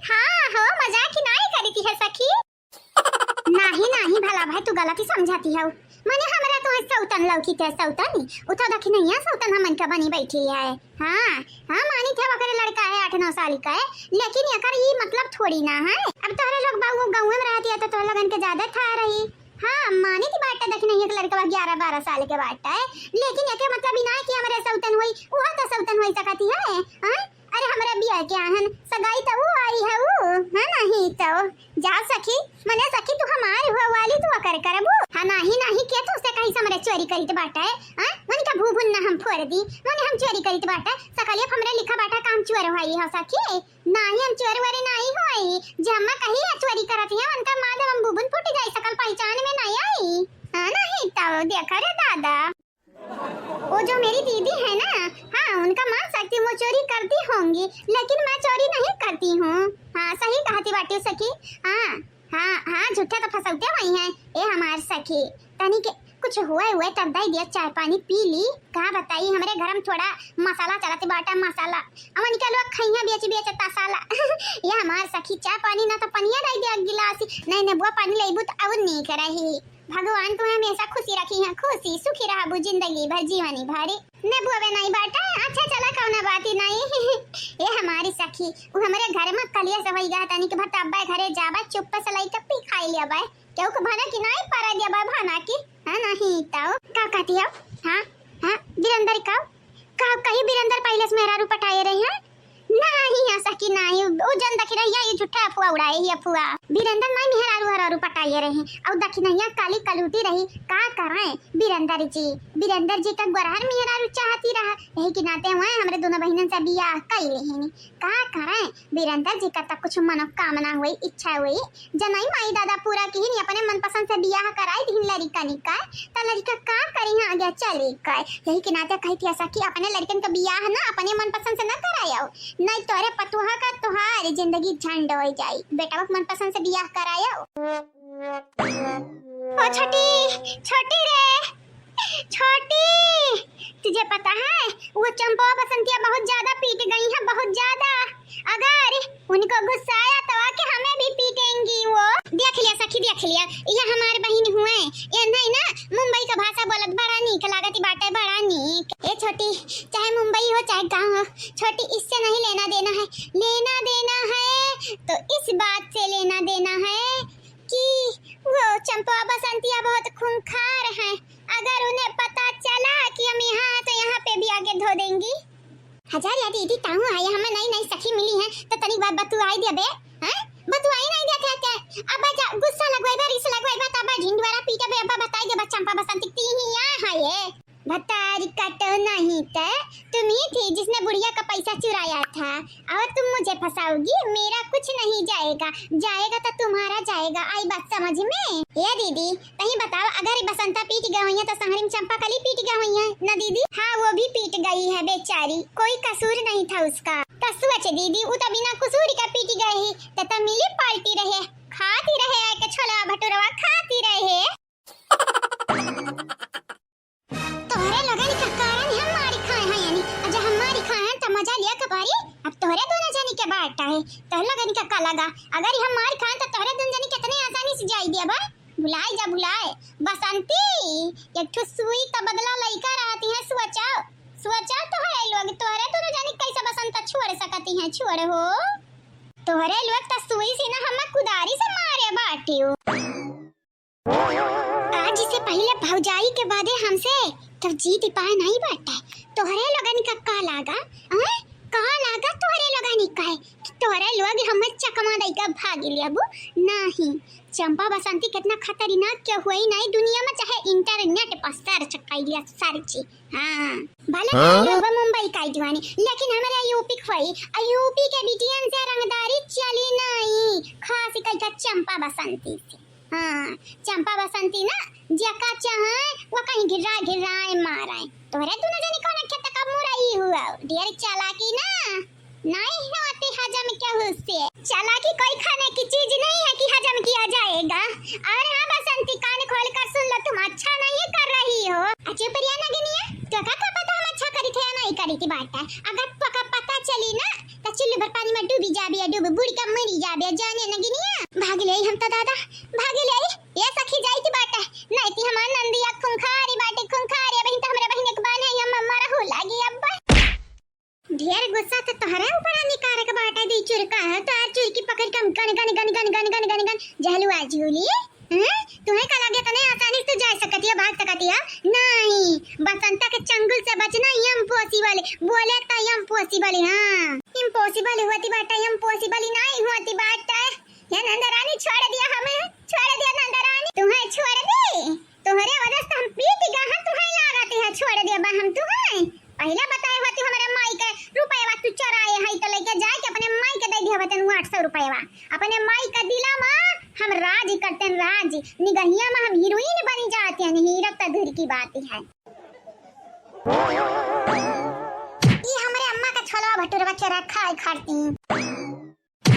हाँ हो, मजाक ही नहीं करी थी है सखी। नाही, नाही, भला भाई, तू गलत ही समझती हौ। मने हमरा तो सौतन लौकी थे, सौतन, उ तो दखिनैया सौतन हमन का बनी बैठी है। हाँ, हाँ, मानी थे, ओकरे लड़का है आठ नौ साल का है, लेकिन एकर ई मतलब थोड़ी ना है। अब तोहरे लोग बाऊ गाँव में रहती है तो तोहरे लोगन के ज्यादा था रही। हाँ, मानी थी बाटा दखिनैया के लड़का ग्यारह बारह साल के बाटा है, लेकिन एके मतलब ई ना है कि हमरे सौतन होई, उहा तो सौतन होई सकती है। हाँ? अरे, हमरा बिया के आहन, सगाई त ऊ आई है ऊ, है नहीं तो। जा सखी, मने सखी, तू हमार हुआ वाली, तू अकर करबू? हाँ, नाही, नाही, के तू से कहीं से हमरे चोरी करीत बाटा है? हाँ? मने का भूभुन ना हम फोड़ दी, मने हम चोरी करीत बाटा, सकलिया हमरे लिखा बाटा काम चोर हुआ है सखी? नाही, हम चोर वोर नाही हुआ, जे अम्मा कही है चोरी करत है, उनका मार हम भूभुन फूट जाई, सकल पहचान में नहीं आई। हाँ, नहीं तो, देखा रे दादा। वो जो मेरी दीदी है ना, हाँ, उनका मान सकती हूँ, वो चोरी करती होंगी, लेकिन मैं चोरी नहीं करती हूँ। हाँ, सही कहती बाटी सखी। हाँ, हाँ, हाँ, झूठे तो फंसौते हुई हैं। ए हमार सखी, तनी के कुछ हुए हुए तब दई दिया, चाय पानी पी ली। का बताई, हमरे घर में थोड़ा मसाला चलत बाटा, मसाला। अमन के लोग खइया बेच बेच तसाला। ये हमार सखी, चाय पानी ना तो पनिया दई दिया गिलास, नहीं नेबुआ पानी लेबू तो और नीक रही। भगवान तुम्हें हमेशा खुशी रखी है, खुशी सुखी रहबू जिंदगी भर जीवनी भरी। नेबुआ बे नहीं बाटा, अच्छा चला कौना बात ही नहीं। ये हमारी सखी, वो हमरे घर में कलिया से होई गा, तनी के भर तब्बे घरे जाबा, चुप्पे से लइका पी खाई लिया बा। केहू के भनक ही नहीं परा दिया बा भनक ही, हाँ नहीं तो। का कहती हो? हाँ, हाँ, वीरेंद्र का? का कही वीरेंद्र पहले से मेहरारू पटाए रही है? नाही, ऐसा कि नाही, उ जन दखिनैया, ये झूठा अफवाह उड़ाए ही अफवाह। वीरेंद्र माई मेहरारू हरारू पटाइए रहे, और दखिनैया काली कलूटी रही, का करें वीरेंद्र जी, वीरेंद्र जी का गोरहर मेहरारू चाहती रहा, यही के नाते हुए हमरे दोनों बहिनन से बियाह कई लेहिनी। का करें, वीरेंद्र जी का तक कुछ मनोकामना हुई, इच्छा हुई, जनई माई दादा पूरा किहिन, अपने मनपसंद से बियाह कराई दिहिन लड़िकनी का, त लड़िका का करी आगे चली का। यही के नाते कही थी ऐसा कि अपने लड़िकन का बियाह ना अपने मनपसंद से ना करायो, नहीं तोरे पतुहा का तोहार जिंदगी झंड हो जाई। बेटा के मनपसंद से बियाह करायो। ओ छोटी, छोटी रे, छोटी, तुझे पता है वो चंपा बसंतिया बहुत ज्यादा पीट गई है, बहुत ज्यादा। अगर उनको गुस्सा आया तो आके हमें भी पीटेंगी वो। देख लिया सखी, देख लिया, ये हमार बहिन हुए, ये नहीं ना मुंबई का भाषा बोलत बड़ा नीक लागत बाटे, बड़ा नीक। ए छोटी, चाहे मुंबई हो चाहे गाँव हो, छोटी इससे नहीं लेना देना है, लेना देना है तो इस बात से लेना देना है कि वो चंपा बसंतिया बहुत खूंखार हैं। अगर उन्हें पता चला कि हम यहाँ हैं तो यहाँ पे भी आके धो देंगी। हजार या दीदी ताऊ आए, हमें नई नई सखी मिली हैं तो तनिक बात बतुआई दिया बे, हैं? बतुआई नहीं दिया था क्या? अब जा गुस्सा लगवाई बा, रिस लगवाई बा, तब झिंडवारा पीटा बे, अब बताई दे बा चंपा बसंती ती ही यहाँ है ये। भतारी काटो नहीं तो तुम ही थी जिसने बुढ़िया का पैसा चुराया था, और तुम मुझे फंसाओगी, मेरा कुछ नहीं जाएगा, जाएगा तो तुम्हारा जाएगा। आई बात समझ में? ए दीदी, तहीं बताओ, अगर ई बसंता पीट गए हुई है तो संगरी में चंपा कली पीट गए हुई है ना दीदी? हाँ, वो भी पीट गई है बेचारी, कोई कसूर नहीं था उसका। तो सोच दीदी, वो तो बिना कसूर का पीट गई ही, तो, तो मिली पार्टी रहे, खाती रहे आके छोला भटूरवा खाती रहे। तोहरे लोगन के कारण हम मारी खाए हैं यानी, अब जब हम मारी खाए हैं तो मजा लिया के बारी, अब तोहरे दोनों जनी के बाटा है। तोहरे लोगन के का लगा, अगर हम मारी खाए तो तोहरे दोनों जनी कितने आसानी से जाई दिया बा। भुलाए जा भुलाए। बसंती, एक ठो सुई का बदला लइका रहती है, सोचा, सोचा तोहरे लोग, तोहरे दोनों जनी कैसे बसंता छोड़ सकती हैं, छोड़ हो। तोहरे लोग तो सुई से ना हम कुदारी से मारे बाटियो। आज से पहिले भौजाई के बादे हमसे तो जीत पाए नहीं बाटे। तोहरे लोगन का का लागा, हैं? का लागा तोहरे लोगन का है कि तोहरे लोग हमें चकमा दई का भाग लेबू? नहीं, चंपा बसंती कितना खतरनाक के हुई नहीं दुनिया में, चाहे इंटरनेट पर सर्च कर लिया, सर्च। हाँ, भले हाँ? लोग मुंबई का दीवानी, लेकिन हमारे यूपी के हुई, और यूपी के बिटियन से रंगदारी चली नहीं, खास करके चंपा बसंती से। हाँ, चंपा बसंती ना, जेका चाहे, वो कहीं गिर्रा गिर्राए मारे। तोहरे दोनों जनी कौन खेत का मुरई हुआ, ढेर चालाकी ना। नहीं होती हजम केहू से। चालाकी कोई खाने की चीज नहीं है कि हजम किया जाएगा। और हाँ बसंती, कान खोल कर सुन लो, तुम अच्छा नहीं कर रही हो। अच्छा प्रिया नगिनिया, तोका का पता हम अच्छा करी थे या नहीं करी थी बाटा। अगर तोका पता चली ना तो चुल्लू भर पानी में डूबी जाबे, डूब बूड़ के मरी जाबे, जाने नगिनिया। भाग ले हम तो दादा, भाग ले। ये सखी जाई थी बाटा, नहीं थी हमार नंदिया खुंखारी बाटे, खुंखारी। बहिन तो हमरे बहिन एक बान है, हम मरा हो लागी अब। ढेर गुस्सा तो तोहरे ऊपर निकारे के बाटे, दी चुरका है, तो आज चुरकी पकड़ के हम गन, गन, गन, जहलुआ झूली। हैं? तुम्हें का लगे तने आसानी से तू जा सकती है, भाग सकती है? नहीं, बसंता के चंगुल से बचना impossible, बोले तो impossible, हाँ, impossible होती बाटे, impossible नहीं होती बाटे। ये नंदरानी छोड़ दिया हमें, छोड़ दिया नंदरानी, तुम्हें छोड़ दी, तोहरे वजह से हम पीट गए हैं, तुम्हें लागत है छोड़ दिया बा हम तुम्हें। पहले बताए होती हमरे माई के रुपया तू चोराए है तो लेके जाए के अपने माई के दे दिया होते आठ सौ रुपया। अपने माई का दिला मा हम राज करते हैं, राज। निगहिया मा हम हीरोइन बनी जाते हैं, हीरो तो दूर की बात है। ई हमरे अम्मा का छोला भटूरा चोरा खाए खाती।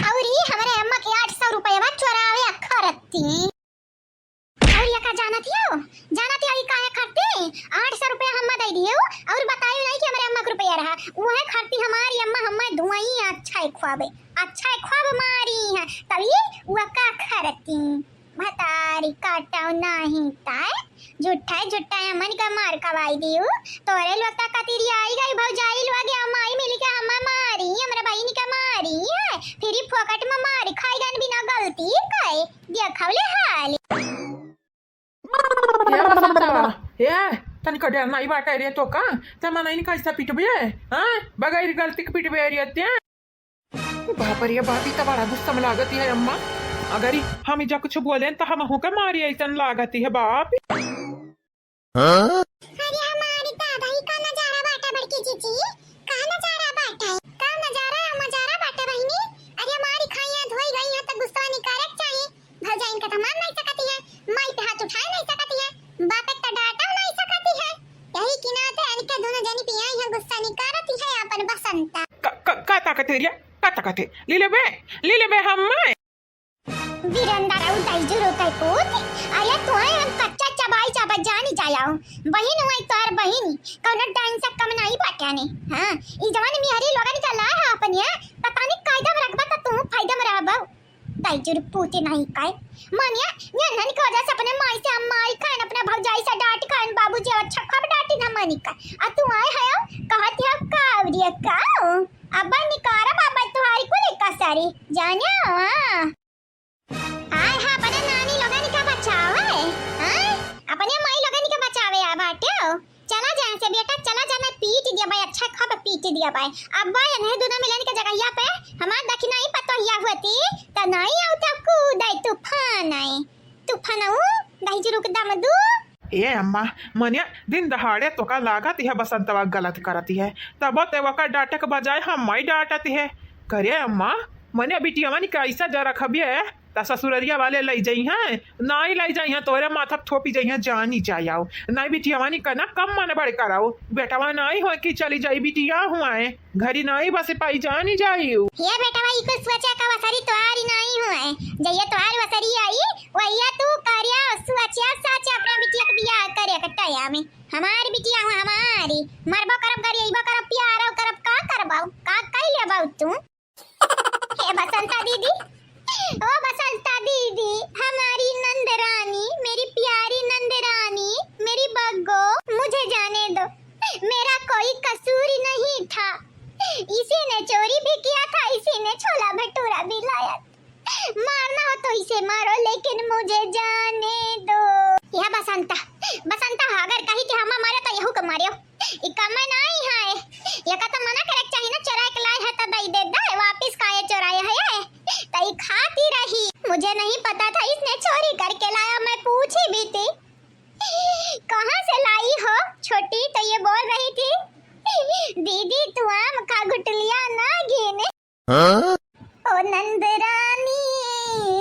और ई हमरे अम्मा के आठ सौ रुपया चोरावे खरती। और ये का जानत हियो? जानत हियो ई काहे खरती? आठ सौ रुपया हम्मा दे दियो और बतायो नहीं कि हमरे अम्मा के रुपया रहा। वह खरती हमारी अम्मा हम्मा धुआई अच्छा है खुआबे, अच्छा है खुआब मारी है। तभी वह का खरती। भतारी काटो नाही ताय, झूठा झूठा अम्मन का मार खवाई दियो। तोरे लोग ता कतिरी आई गई भौजाई लोग, अम्माई मिल के अम्मा मारी, हमरा बहिन का मारी है। फिर ई फोकट में मार खाई गन बिना गलती के। देखवले हाल। ए बसंता, ए, तनिक डर नाही बाटे रे तोका, ते मनई कैसे पिटबे, हाँ? बगैर गलती के पिटबे रे ते। बाप रे बाप, ई त बड़ा गुस्सा में लागत है अम्मा। अगर ई हम इजा कुछ बोलेन त हमहू के मारी ऐसन लागत है बाप। हाँ? अरे हमारी दादा, ई का नजारा बाटे बड़की जीजी? का नजारा बाटे? का नजारा, मजारा बाटे बहिनी? अरे हमारी खाइया धोई गई है त गुस्सा निकारे के चाही। भौजाइन का त मार नहीं सकती है, माई पे हाथ उठाए नहीं सकती है, बाप पे त डांटा नहीं सकती है। यही की नाते इनके दोनों जनी पियाई है, गुस्सा निकारती है अपन बसंता। का, का, का ताकत है रिया? का ताकत है? ले लेबे, ले लेबे हम। वीरेंद्र और दैजू रो के पूत, अरे तोहे हम कच्चा चबाई चबा जानी जायाओ। बहिन हुई तोहर बहिन, कौनो डाइन से कम नहीं बाटे ने। हाँ, ई जवान मिहरी लोगन का ला है अपन ये, पता नहीं कायदा में रखबा त तू फायदा में रहबो। दैजुर पूते नहीं काय। मानिया, ये नन के वजह से अपने माई से हम माई खान, अपने भौजाई से डांट खान, बाबूजी अच्छा खूब डांटी ना मानी का। आ तू आए है, कहत है कावरिया का? अब निकारा बाबा तुम्हारी कुल कसरी, जानिया? आए है अपने नानी लोगन का बचावे, हाँ? अपने माई लोगन का बचावे आ बाटे हो। चला जाए से बेटा, चला जा, मैं पीट दिया भाई, अच्छा खूब पीट दिया भाई। अब भाई इन्हें दोनों मिलन के जगहिया पे हमार दखिनाई पतोहिया होती, त नाई आवता कूदे तूफान आए। तूफानऊ, दहिजरू के दम दू। ए अम्मा, मने दिन दहाड़े तोका लागत है बसंतवा गलत करती है, तब ते वका डांटे के बजाय हम माई डांटती है। करे अम्मा, मने बिटियावन के ऐसा जा रखबिए, त ससुररिया वाले लई जइहें, नाई लई जइहें, तोरे माथा पे थोपी जइहें, जानी जायाओ। नाई बिटियावानी कना कम मन बड़ कराओ। बेटवा नाई होए कि चली जाई बिटिया हुआए, घरी नाई बसे पाई, जानी जाइयो। ये बेटवा, ई कुछ सोचे का वसरी तोहारी नाई हुआए। जइया तोहार वसरी आई, वहिया तू करिया सोचिया साचे अपना बिटिया के बियाह करे के टाइम में। हमार बिटिया हुआ हमारी, मरबो करब, गरियबो करब, प्यारो करब, का करबो, का कई लेबो तू? हे बसंता दीदी, ओ बसंता दीदी, हमारी नंद रानी, मेरी प्यारी नंद रानी, मेरी बग्गो, मुझे जाने दो, मेरा कोई कसूर नहीं था। इसी ने चोरी भी किया था, इसी ने छोला भटूरा भी लाया था। मारना हो तो इसे मारो, लेकिन मुझे जाने दो। या बसंता, बसंता अगर कही कि हम मारे तो यहू के मारियो। ई कमे नाई है। एका त मना करे के चाही ना, चोराए के लाई है त दई दे दे, वापिस काहे चोराए है ये? त ई खाती रही। मुझे नहीं पता था इसने चोरी करके लाया, मैं पूछी भी थी। कहाँ से लाई हो छोटी? तो ये बोल रही थी, "दीदी तू आम खा गुठलिया ना गिने।" हाँ? ओ नंद रानी,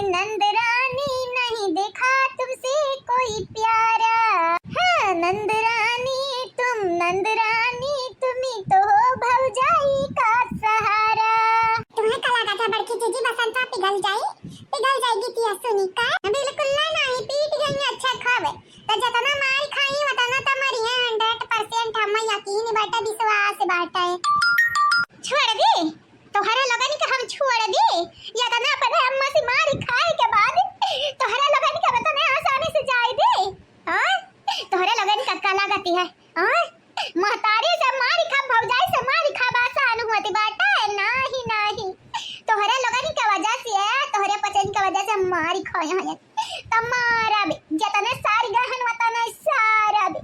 नंद रानी, नहीं देखा तुमसे कोई प्यारा। हाँ, नंद रानी, तुम नंद रानी, तुम ही तो हो भौजाई का सहारा। यकीन बाटे, विश्वास बाटे। छोड़ दी? तोहरे लोगन के हम छोड़ दी? या तो ना अपने अम्मा से मार खाए के बाद तोहरे लोगन के इतने आसानी से जाए दी? हाँ? तोहरे लोगन का का लागती है? हाँ? महतारी से मार खा, भौजाई से मार खा, आसान होती बाटे? नाही, नाही। तोहरे लोगन के वजह से, तोहरे पचन के वजह से हम मार खाए हैं। त मारब, जतने सारी गहन वतने सारब।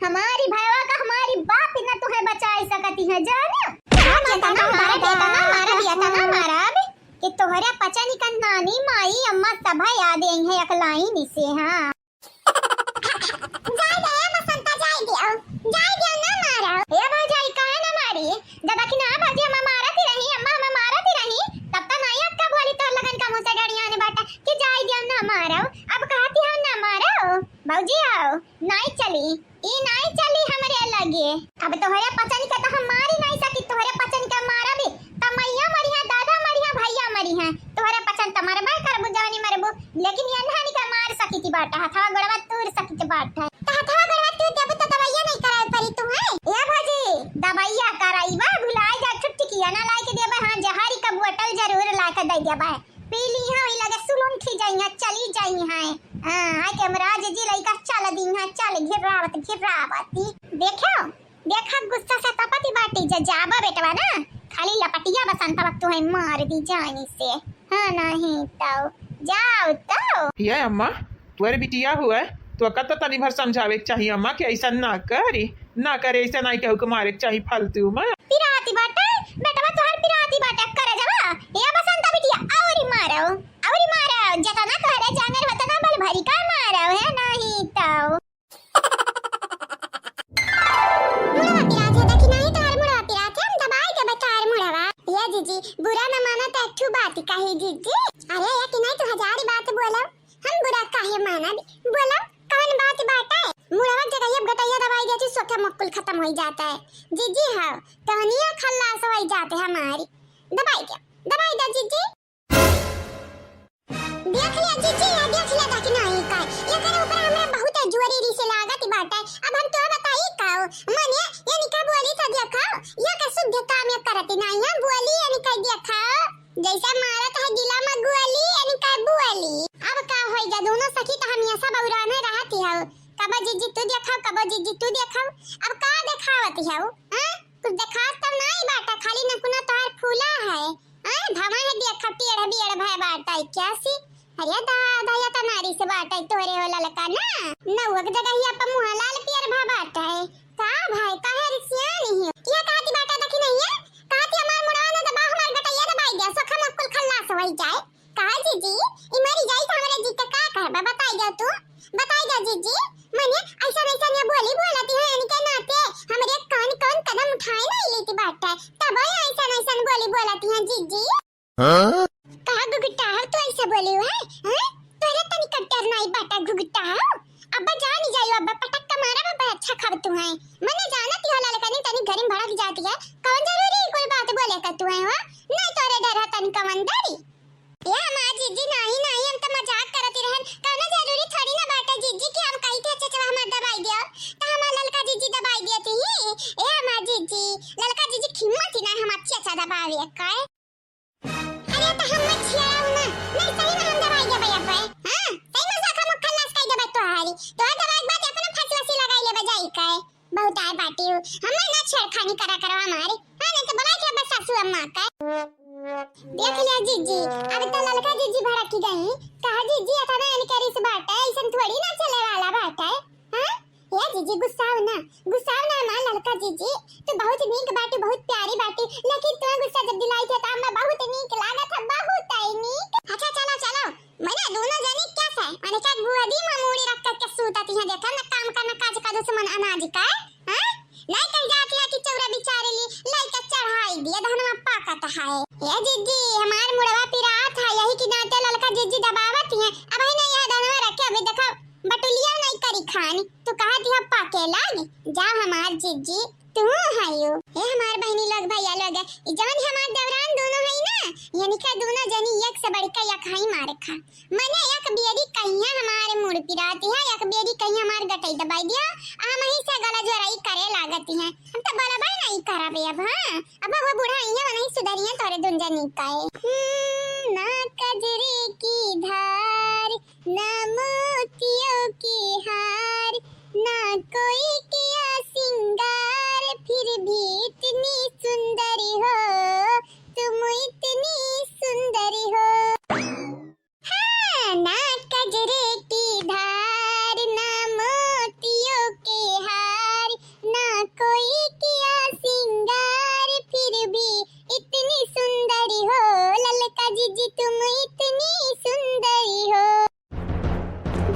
हमारी भयवा का हमारी बाप न तुहे बचाई सकती है, जाने? हाँ, जतना मारब, जतना मारब, जतना मारब कि तोहरे पचन का नानी, माई, अम्मा सभा याद आई है एक लाइन से, हाँ। जाए दे, ए बसंता, जाए दियो, जाए दियो, ना मारो। ए भौजाई, काहे ना मारी? जब कि ना भौजी, हम मारत ही रही, अम्मा हम मारत ही रही, तब तो नाई अक्का बोली तोर लगन का मुँह से डरियाने बाटा कि जाए दियो, ना मारो। अब कहती हो ना मारो, भौजी आओ, नाई चली, ई नाई चली हमरे लगे। अब तोहरे पचन के तो हम मारी नाई सकी, तोहरे पचन के मारबी त मैया मरिहा, दादा मरिहा, भैया मरिहा, तोहरे पचन त मरबे करबू, जवनी मरबू, लेकिन ये नानी के मार सकी थी बाटा, हथवा गोड़वा तूर सकी थी बाटा। त हथवा गोड़वा तूर देबू त दवाइया नहीं करावे पड़ी तू है? ए भौजी, दवाइया कराइबा, भुलाए जा, छुट्टी किया ना लाए के देबे, हाँ, जहरी का बोतल जरूर लाए के दे देबे। पी ली है, वही लगे सुलून खी जाई है, चली जाई है। हाँ, आए के हमरा जीजी लइका चल दी है, चल घिरावत घिरावत। देखो, देखा गुस्सा से तपती बाटी, जे जाबा बेटवा ना, खाली लपटिया बसंत वक्त है मार दी जानी से। हाँ, नहीं तो जाओ तो। ये अम्मा, तोहरे बिटिया हुआ, तो का तो तनी भर समझावे के चाहिए अम्मा कि ऐसा ना करी, ना करे, ऐसा नहीं केहू के मारे के चाहिए फालतू में। पिराती बाटे, बेटवा तोहर पिराती बाटे, करे जवा। ये बसंता बिटिया, औरी मारो, औरी मारो, जतना तोहरे जांगर वतना बल भरी का मारो है, नहीं तो। मुड़वा पिरात है, देखी नहीं तोहर मुड़वा पिरात है, हम दबाई देबे तोहर मुड़वा। ये जीजी, बुरा न माना तो एक ठू बात कही जीजी। अरे ये कि नहीं तू हजार बात बोलो, हम बुरा काहे मानब? बोलो, कौन बात बाटे? मुड़वा के जगह अब गटैया दबाई देती, सोखे मक्कुल खत्म हो जाता है। जीजी हाँ, तहनिया खल्लास हो जाते हमारी। दबाई दे, दबाई दे जीजी। देख लिया जीजी, या देख लिया था कि नहीं का? एकरे ऊपर हमरा बहुत जोरी री से लागत बाटे। अब हम तो बताई का हो? मने, ये निका बोली तो देखो, ये के शुद्ध काम ये करती नहीं है, बोली ये निका देखो। जैसे मारत है जिला में गोली, यानी का बोली। अब का होई जा, दोनों सखी तो हम ये सब उड़ाने रहती हो, कबो जीजी तू देखाओ, कबो जीजी तू देखाओ। अब का देखावत हो, हैं? कुछ देखात तो नहीं बाटा, खाली नकुना तोहार फूला है, हैं? भवा है देखा, टेढ़ बियढ़ भय बाटा है क्या सी? अरे दादा, या तो नारी से बाटा है तोरे हो ललका ना, नौक जगह ही अपन मुँह लाल पियर भा बाटा है। का भाई, काहे रिसियानी है? ये कहती बाटा देखी नहीं है? कहती हमार मुड़वा ना दबा, हमार गटैया दबाई दे, सोखा में कुल खल्लास होई जाए। का जीजी, ई मरी जाई त हमरे जी के का कहबा, बताई दे तू, बताई दे जीजी। मने ऐसा ऐसा ये बोली बोलती है, इनके नाते हमरे कौन कौन कदम उठाए नहीं लेती बाटा, तब ये ऐसा ऐसा बोली बोलती है जीजी। हाँ? का घुघुटा हो तू ऐसे बोली है? हैं? तोरे तनी कट्टर नाई बाटा घुघुटा हो। अब्बा जानी जायो, अब्बा पटक के मारा, अब्बा अच्छा खाब तू है। मने जानत ही होला, लेकिन तनी घरी में भड़क जाती है। कौन जरूरी कोई बात बोले का तू है, हो? नहीं तोरे डर है तनी कमन डरी। ए हमार जीजी, नाही, नाही, हम तो मजाक करती रहन। कौनो जरूरी थोड़ी ना बाटे जीजी कि हम कही थे चचवा हमार दबाई दियो, तो हमार ललका जीजी दबाई दियो थी। ए हमार जीजी, ललका जीजी खिम्मत ही ना हमार चचा दबावे का। अरे तो हम मत छियाओ ना, नहीं सही में हम दवाई देबे अब। हाँ, सही में साखा मुख खल्लास कई देबे तोहारी। तोहार दवाई के बाद अपना फसला से लगाई लेबे जाई का। बहुत आए बाटी हो, हम ना छेड़खानी करा करो हमारे। हाँ, नहीं तो बुलाई के बस सासू अम्मा का। देख लिया जीजी, अब तो ललका जीजी भड़क गई। कहा जीजी, अतना इनके रिस बाटे, ऐसन थोड़ी ना चले वाला बाटे। हाँ? ए जीजी, गुस्साओ ना, गुस्साओ ना हमार ललका जीजी, तू बहुत नीक बाटी, बहुत प्यारी बाटी, लेकिन तू गुस्सा जब दिलाई थे, तो हमें बहुत नीक लागत है, बहुत है नीक। अच्छा, चलो, चलो, मैंने दोनों जनी क्या से, मैंने क्या गुआदी में मूड़ी रख करके सूतती हैं, देखा ना काम का, ना काज का, दुश्मन अनाज का, हाँ? नहीं कह जाती है कि चौरा बिचारे ली, लइका चढ़ाई दिए, धनवा पाकत है। ए जीजी, हमार मुड़वा पिरात है, यही की नाते ललका जीजी दबावत हैं, अब ही नहीं यह धनवा रखे, अभी देखा, बटुलिया नहीं करी खान, तू कहा दिया पाके लाग, जा हमार जीजी, तू आयो। ए हमार बहिनी लोग, भैया लोग, ई जवन हमार देवरान दोनों है ना, यनिका दोनों जनी एक से बढ़ के एक हई मार खा। मने एक बेरी कहिया हमार मूड़ पिराती है, एक बेरी कहिया हमार गटई दबाई दिया, आ हमही से गला जोराई करे लागती है। हम तो बराबर नहीं कराबे अब, हाँ। अब वो बूढ़ा इहाँ वनही सुधरिया तोरे दुन जनी का है। हम्म, ना कजरे की धार, ना मोतियों के हार, ना कोई किया सिंगार, फिर भी इतनी सुंदर हो, तुम इतनी सुंदर हो। हाँ, ना कजरे की धार, ना मोतियों के हार, ना कोई किया सिंगार, फिर भी इतनी सुंदर हो, ललका जीजी तुम इतनी सुंदर हो।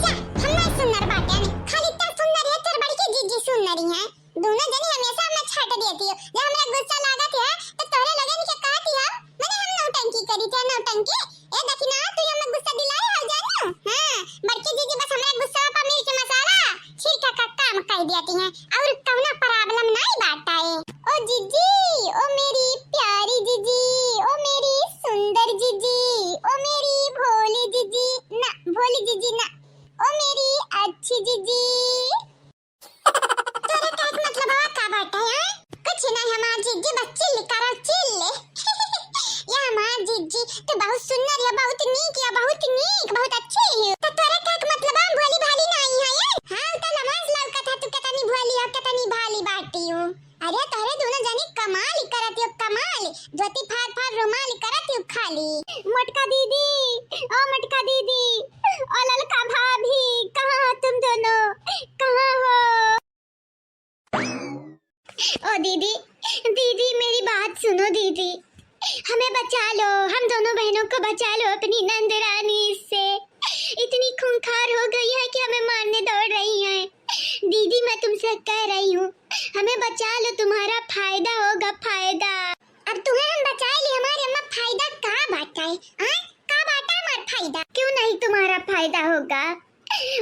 जा, हम नहीं सुंदर बाटे, खाली तोर सुंदर है, तोर बड़की जीजी सुंदरी है। दोनों जनी हमेशा हमें छाट देती हो। जब हमरा गुस्सा लागत है, तो तोहरे लोगन के कहती हो, मने हम नौटंकी करी थे, नौटंकी। ए दखिना, तू हमें गुस्सा दिलाए हो जानू? हाँ, बड़की जीजी बस हमरा गुस्सा पर मिर्च मसाला छिड़का का काम कर देती हैं, और कौनो problem नहीं बाटे। ओ जीजी, ओ मेरी प्यारी जीजी, ओ मेरी सुंदर जीजी, ओ मेरी भोली जीजी, ना, भोली जीजी ना, ओ मेरी अच्छी जीजी। तोरे कहे के मतलब हवा का बाटे, हैं? कुछ नहीं, हमार जीजी बस chill करो, chill। या हमार जीजी, तू बहुत सुंदर है, बहुत नीक है, बहुत नीक, बहुत अच्छी है। तो तोरे कहे के मतलब हम भोली भाली नहीं है, हैं? हाँ, तो लमाज लौकत है, तू कितनी भोली हो, कितनी भाली बाटी हो। अरे, तोरे दोनों जनी कमाल करत हो, कमाल। धोती फाड़ फाड़ रुमाल करत हो खाली। मोटका दीदी, ओ मोटका दीदी, ओ ललका भाभी, कहाँ हो तुम दोनों? कहाँ हो? ओ दीदी, दीदी मेरी बात सुनो दीदी, हमें बचा लो, हम दोनों बहनों को बचा लो अपनी नंद रानी से। इतनी खूंखार हो गई है कि हमें मारने दौड़ रही है। दीदी मैं तुमसे कह रही हूँ, हमें बचा लो, तुम्हारा फायदा होगा, फायदा। अब तुम्हें हम बचा ली, हमारे अम्मा, फायदा का बाटा है? आय? का बाटा हमार फायदा? क्यों नहीं तुम्हारा फायदा होगा?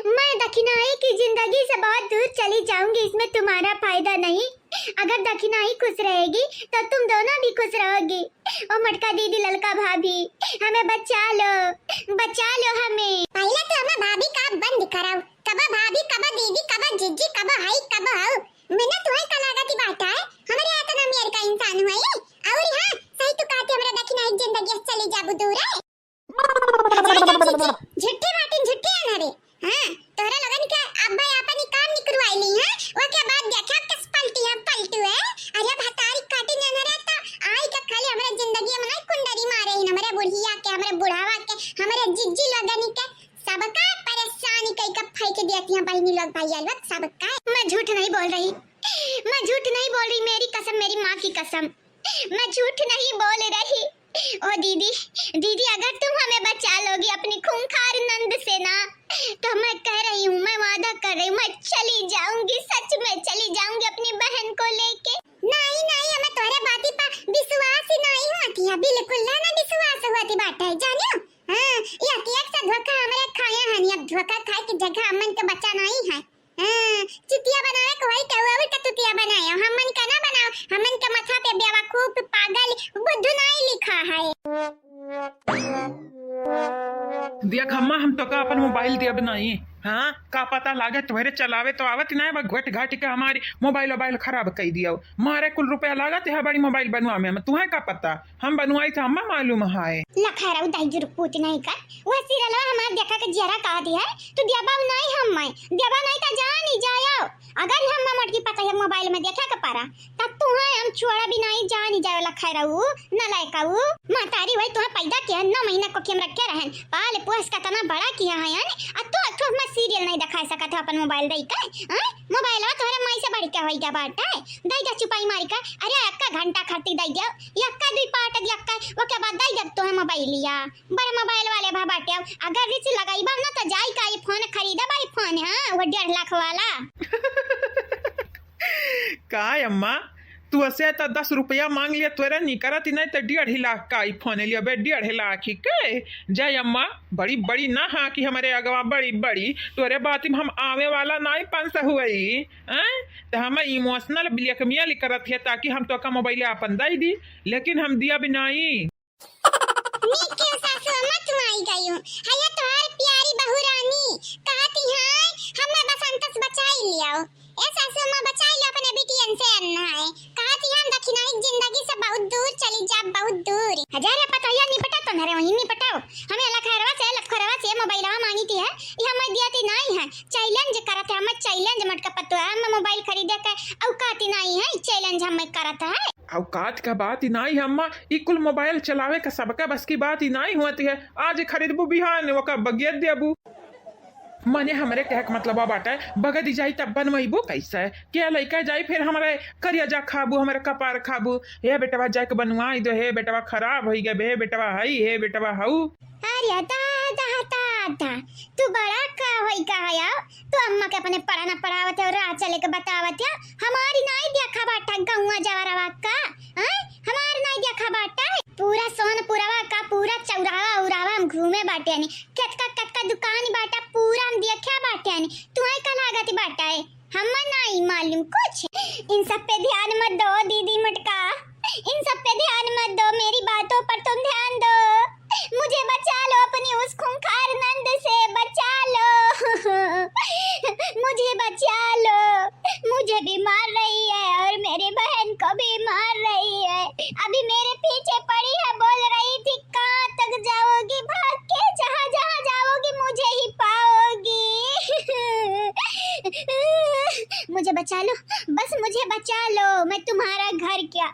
मैं दखिनाही की जिंदगी से बहुत दूर चली जाऊंगी, इसमें तुम्हारा फायदा नहीं। अगर दखिनाही खुश रहेगी तो तुम दोनों भी खुश रहोगी। ओ मोटका दीदी, ललका भाभी, हमें बचा लो, बचा लो हमें। पहले तो हमें भाभी का बंद कराओ, कबा भाभी, कबा दीदी, कबा जीजी, कबा हाई, कबा हाउ। मने तुहे का लागत ही बाटा है, हमरे आतन अमीर का इंसान हुए। और हाँ, सही तू कहती, हमरा दखिनाही जिंदगी से चली जाबू दूर है। झुट्ठे बाटिन, झुट्ठे अनहरे। हाँ, तोहरा लोगन के अब्बा आपन ही काम निकरवाई ली, हाँ? ओके बाद देखा कस पलटी है, पलटू है। अरे भतारी काटिन अनहरे तो आई के खाली हमरे जिंदगी में नहीं कुंडरी मारे ही, हमरे बुढ़िया के, हमरे बुढ़ावा के, हमरे जिज्जी लोगन के, सबका परेशानी कई के फेंक दिया तिया बहिनी लोग, भैया लोग, सबका। मैं झूठ नहीं बोल रही, मैं झूठ नहीं बोल रही, मेरी कसम, मेरी माँ की कसम। मैं झूठ नहीं बोल रही। ओ दीदी, दीदी, अगर तुम हमें बचा लोगी अपनी खूंखार नंद से ना, तो मैं कह रही हूँ, मैं वादा कर रही हूँ, मैं चली जाऊंगी, सच में चली जाऊंगी अपनी बहन को लेके। नहीं, नहीं, हमें तोहरे बाती पा विश्वास ही नहीं होती है, बिल्कुल ना, ना विश्वास होती बात है, जानियो? हाँ, ये अतियक से धोखा हमरे खाया हनी, अब धोखा खाए की जगह हमन के बचा नहीं है। हाँ, चुतिया बनावे के होई त उ और कतुतिया बनायो, हमन का ना बनाओ, हमन के माथा पे बेवकूफ, पागल, बुद्धू नाई लिखा है। देख अम्मा, हम तो का अपन मोबाइल देब नहीं। हाँ, का पता लागे तोहरे चलावे तो आवत ना बा, घोट घाट के हमारी मोबाइल वोबाइल खराब कई दियो। मारे कुल रुपया लागत है बड़ी मोबाइल बनवा में, हम तुहे का पता। हम बनवाई था, हम्मा मालूम है। लखा रहू दाई जुरुक पूत नहीं कर, वह सिरलवा हमार देखा के जियरा कहा दी है, तू दिया बाब नहीं हम मैं, दिया बाब नहीं तो जानी जायो। अगर हम मोटकी पता है मोबाइल में देखा के पारा, तब तू है हम छोड़ा भी नहीं जानी जायो लखा रहू, न लायकाऊ। महतारी वही तुहे पैदा किया, नौ महीना को खेम रखे रहन, पाल पोस का तना बड़ा किया है, यानी, आ तू, तू हमार सीरियल नहीं दिखा सकत है अपन मोबाइल दई के, हैं? मोबाइलवा तोहरे माई से बढ़ के होई गया बाटे, दई जा चुपाई मारी का, अरे अक्का घंटा खातिर दई दिया, यक्का दुई पाट यक्का, ओके बाद दई देब तोहे मोबाइलिया। बड़े मोबाइल वाले भा बाटे, अगर रिच लगाइबा ना तो जाई का iPhone खरीदब, iPhone, हाँ, वो डेढ़ लाख वाला। का अम्मा, तू ऐसे त दस रुपया मांग लिया, तोरे निकरत ही नहीं त डेढ़ लाख का iPhone लिया बे, डेढ़ लाख ही के। जय अम्मा, बड़ी बड़ी ना हाँ कि हमरे अगवा बड़ी बड़ी, तोरे बात में हम आवे वाला नहीं पंस हुई, हैं? त हम emotional blackmail करत है ताकि हम तोका मोबाइल अपन दे दी, लेकिन हम दिया भी नहीं। नीक के सासु अम्मा तू आई गयू। हया तोहार प्यारी बहू रानी कहती है, हम्मे बसंत से बचाई लियो। ए सासु अम्मा बचाई लियो अपने बिटियन से अन्ना है। कहती हम दखिनाई जिंदगी से बहुत दूर चली जा, बहुत दूर। हजार पतोहिया निपटा तो नरे वहीं निपटाओ। हमें लखरवा से लखरवा से मोबाइलवा मांगी थी है, ये हमें दिया थी नहीं है। Challenge करत है, हमें challenge मटका पतोहिया, हमें मोबाइल खरीदे के औकात ही नहीं है, challenge हमें करत है। औकात का बात ही नाई है अम्मा, ई कुल मोबाइल चलावे का सबका बस की बात ही नाई होती है। आज खरीदबू बिहान ओका बगियत देबू। मने हमरे कहे के मतलब बाटे, बगदी जाई तब बनवैबू कैसे? के लइका जाई फिर हमरे करिया जा खाबू, हमरे कपार खाबू। हे बेटवा जाके बनवाई दो, हे बेटवा खराब होई गए, हे बेटवा हई, हे बेटवा हऊ। अरे दादा, दादा, तू बड़ा का होई का है? तू अम्मा के अपने पढ़ाना पढ़ावत है और राह चले के बतावत है। हमारी नाई देखा बाटा गौवा जवरवा का, हैं? हमार नाई देखा बाटा। पूरा सोनपुरवा का, पूरा चौराहा उराहा हम घूमे बाटे यानी। केतका केतका दुकान बाटा, पूरा हम देखा बाटे यानी। तू ही का लागत बाटा है? हम्मा नाई मालूम कुछ। इन सब पे ध्यान मत दो दीदी मटका, इन सब पे ध्यान मत दो, मेरी बातों पर तुम ध्यान दो। मुझे बचा लो अपनी उस खूंखार नंद से, बचा लो। मुझे बचा लो, मुझे भी मार रही है और मेरी बहन को भी मार रही है। अभी मेरे पीछे पड़ी है, बोल रही थी, "कहाँ तक जाओगी भाग के, जहाँ जहाँ जाओगी मुझे ही पाओगी।" मुझे बचा लो, बस मुझे बचा लो, मैं तुम्हारा घर क्या,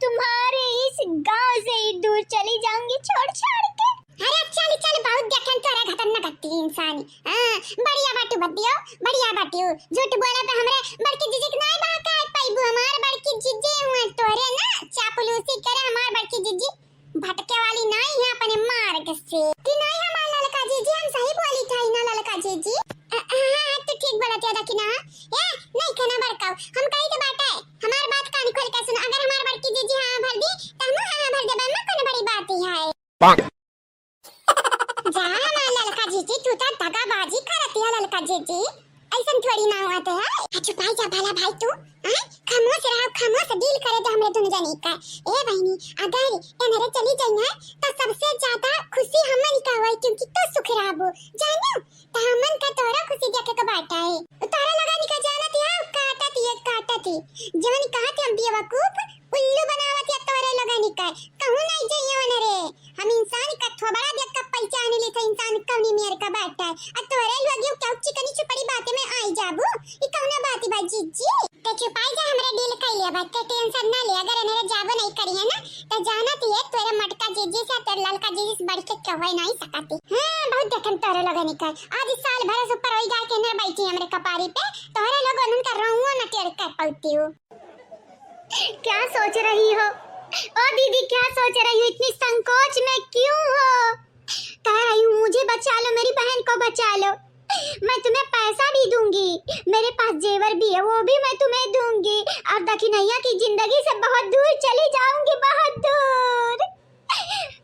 तुम्हारे इस गांव से ही दूर चली जाऊंगी छोड़ छाड़ के। अरे चल चल, बहुत देखन तोरा खतरनाक हत्ती इंसानी। हाँ, बढ़िया बाटू बदियो, बढ़िया बाटू। झूठ बोले पे हमरे बड़की जीजी के नाई बहकाए पाइबू, हमार बड़की जीजी हुए तोरे ना चापलूसी करे हमार बड़की जीजी। भटके वाली नाई है अपने मार्ग से। कि नाई हमार ललका जीजी, हम सही बोली था ना ललका जीजी। अ, हाँ, हाँ, तू ठीक बोलत है दखिना। ए, नहीं खाना बड़काऊ, हम कही के बात है, हमार बात कान खोल के सुन। अगर हमार बड़की जीजी हाँ भर दी, त हम हाँ भर देबे, में कोनो बड़ी बात ही है। जा हमार ललका जीजी, तू तो दगाबाजी करत है ललका जीजी, ऐसन थोड़ी ना होत है। आ, चुपाई जा भला भाई तू, हैं? खामोश रहो, खामोश deal करे दे हमरे दुनु जनी का। ए बहिनी, अगर एनहरे चली जाई ना, तो सबसे ज्यादा खुशी हमन का होई, क्योंकि तू सुख रहबू, जानू? त हमन का तोहरा खुशी देखे के बाटा है। तोहरा लगा निका जानत है, काटत ये काटत ही। जवन कहत हम बेवकूफ, उल्लू बनावत या तोहरे लोगन का। कहूँ नहीं जाइए ओनहरे। हम इंसान का थोबड़ा देख के पहचान ली थे, इंसान कौनी मेर का बाटा है। आ तोहरे लोग यू क्या चिकनी चुपड़ी बातें में आई जाबू? ई कौना बात बा जीजी? ते चुपाई जा, हमरे deal कई लिया बा, ते tension ना ले। अगर एनहरे जाबो नहीं करी है ना, तो जानत ही है तोरे मटका जीजी से, तेरे ललका जीजी से बढ़ के केहू नहीं सकती। हाँ, बहुत देखन तोहरे लोगन का। आज इस साल भर से ऊपर होई गा के ना बैठी हमरे कपारी पे, तोहरे लोग उनका रोऊओ न टेर कर पौती हो। क्या सोच रही हो? ओ दीदी, क्या सोच रही हो? इतनी संकोच में क्यों हो? कह रही हूँ, मुझे बचा लो, मेरी बहन को बचा लो। मैं तुम्हें पैसा भी दूंगी, मेरे पास जेवर भी है, वो भी मैं तुम्हें दूंगी। और दखिनैया की जिंदगी से बहुत दूर चली जाऊंगी, बहुत दूर।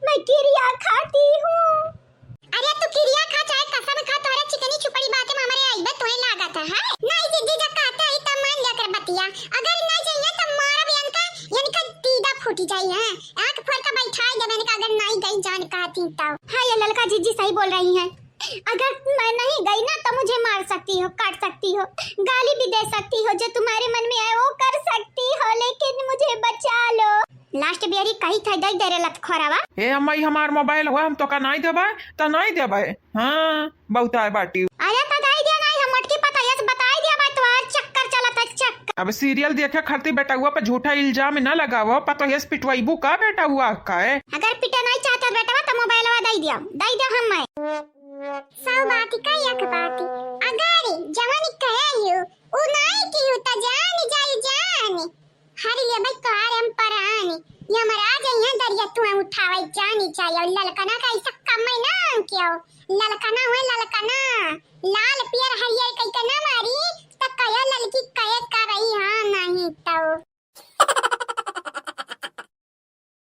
मैं किरिया खाती हूँ। अरे तू किरिया खा चाहे कसम खा, तोहरे चिकनी चुपड़ी बातें में हमरे आइबे तोहे लागत है, हैं? नहीं जीजी, जब कहते ही तब मान लिया कर बतिया। अगर नहीं चाहिए तब मारब इनका, इनका दीदा फूटी जाई है। आँख फोड़ के बैठाई देबे इनका, अगर नहीं गई जान कहती तो। हाँ, ये ललका जीजी सही बोल रही हैं। अगर मैं नहीं गई ना तो मुझे मार सकती हो, काट सकती हो, गाली भी दे सकती हो, जो तुम्हारे मन में आए वो कर सकती हो, लेकिन मुझे बचा लो। Last बेरी कही था, दे दे रे लतखोरवा। हे अम्मा, ई हमार मोबाइल हुआ, हम तोका नाई देबे, त नाई देबे। हाँ, बहुत आए बाटी। अरे त दे दिया नाई, हम मोटकी पतैया से बताई दिया भाई, तुम्हार चक्कर चलत है, चक्कर। अब serial देखे खातिर बेटउआ पे झूठा इल्जाम न लगावो, पतोहिया से पिटवाइबू का बेटउआ का है? अगर पिटे नाई चाहत बेटवा त मोबाइलवा दे दिया, दे दिया हम मैं। सौ बात का एक बात, अगर जवन कहे यू, उ नाई की उ त जान जाई जान। हरि लेबै तोहार हम परान, यमराज अइहैं दरिया तुहैं उठावै जानी चाहिए। और ललकना का ऐसा कमै ना कियो, ललकना हुए ललकना, लाल पियर हरियर कइके ना मारी, त कहे ललकी कहे का रही, हाँ नहीं तो।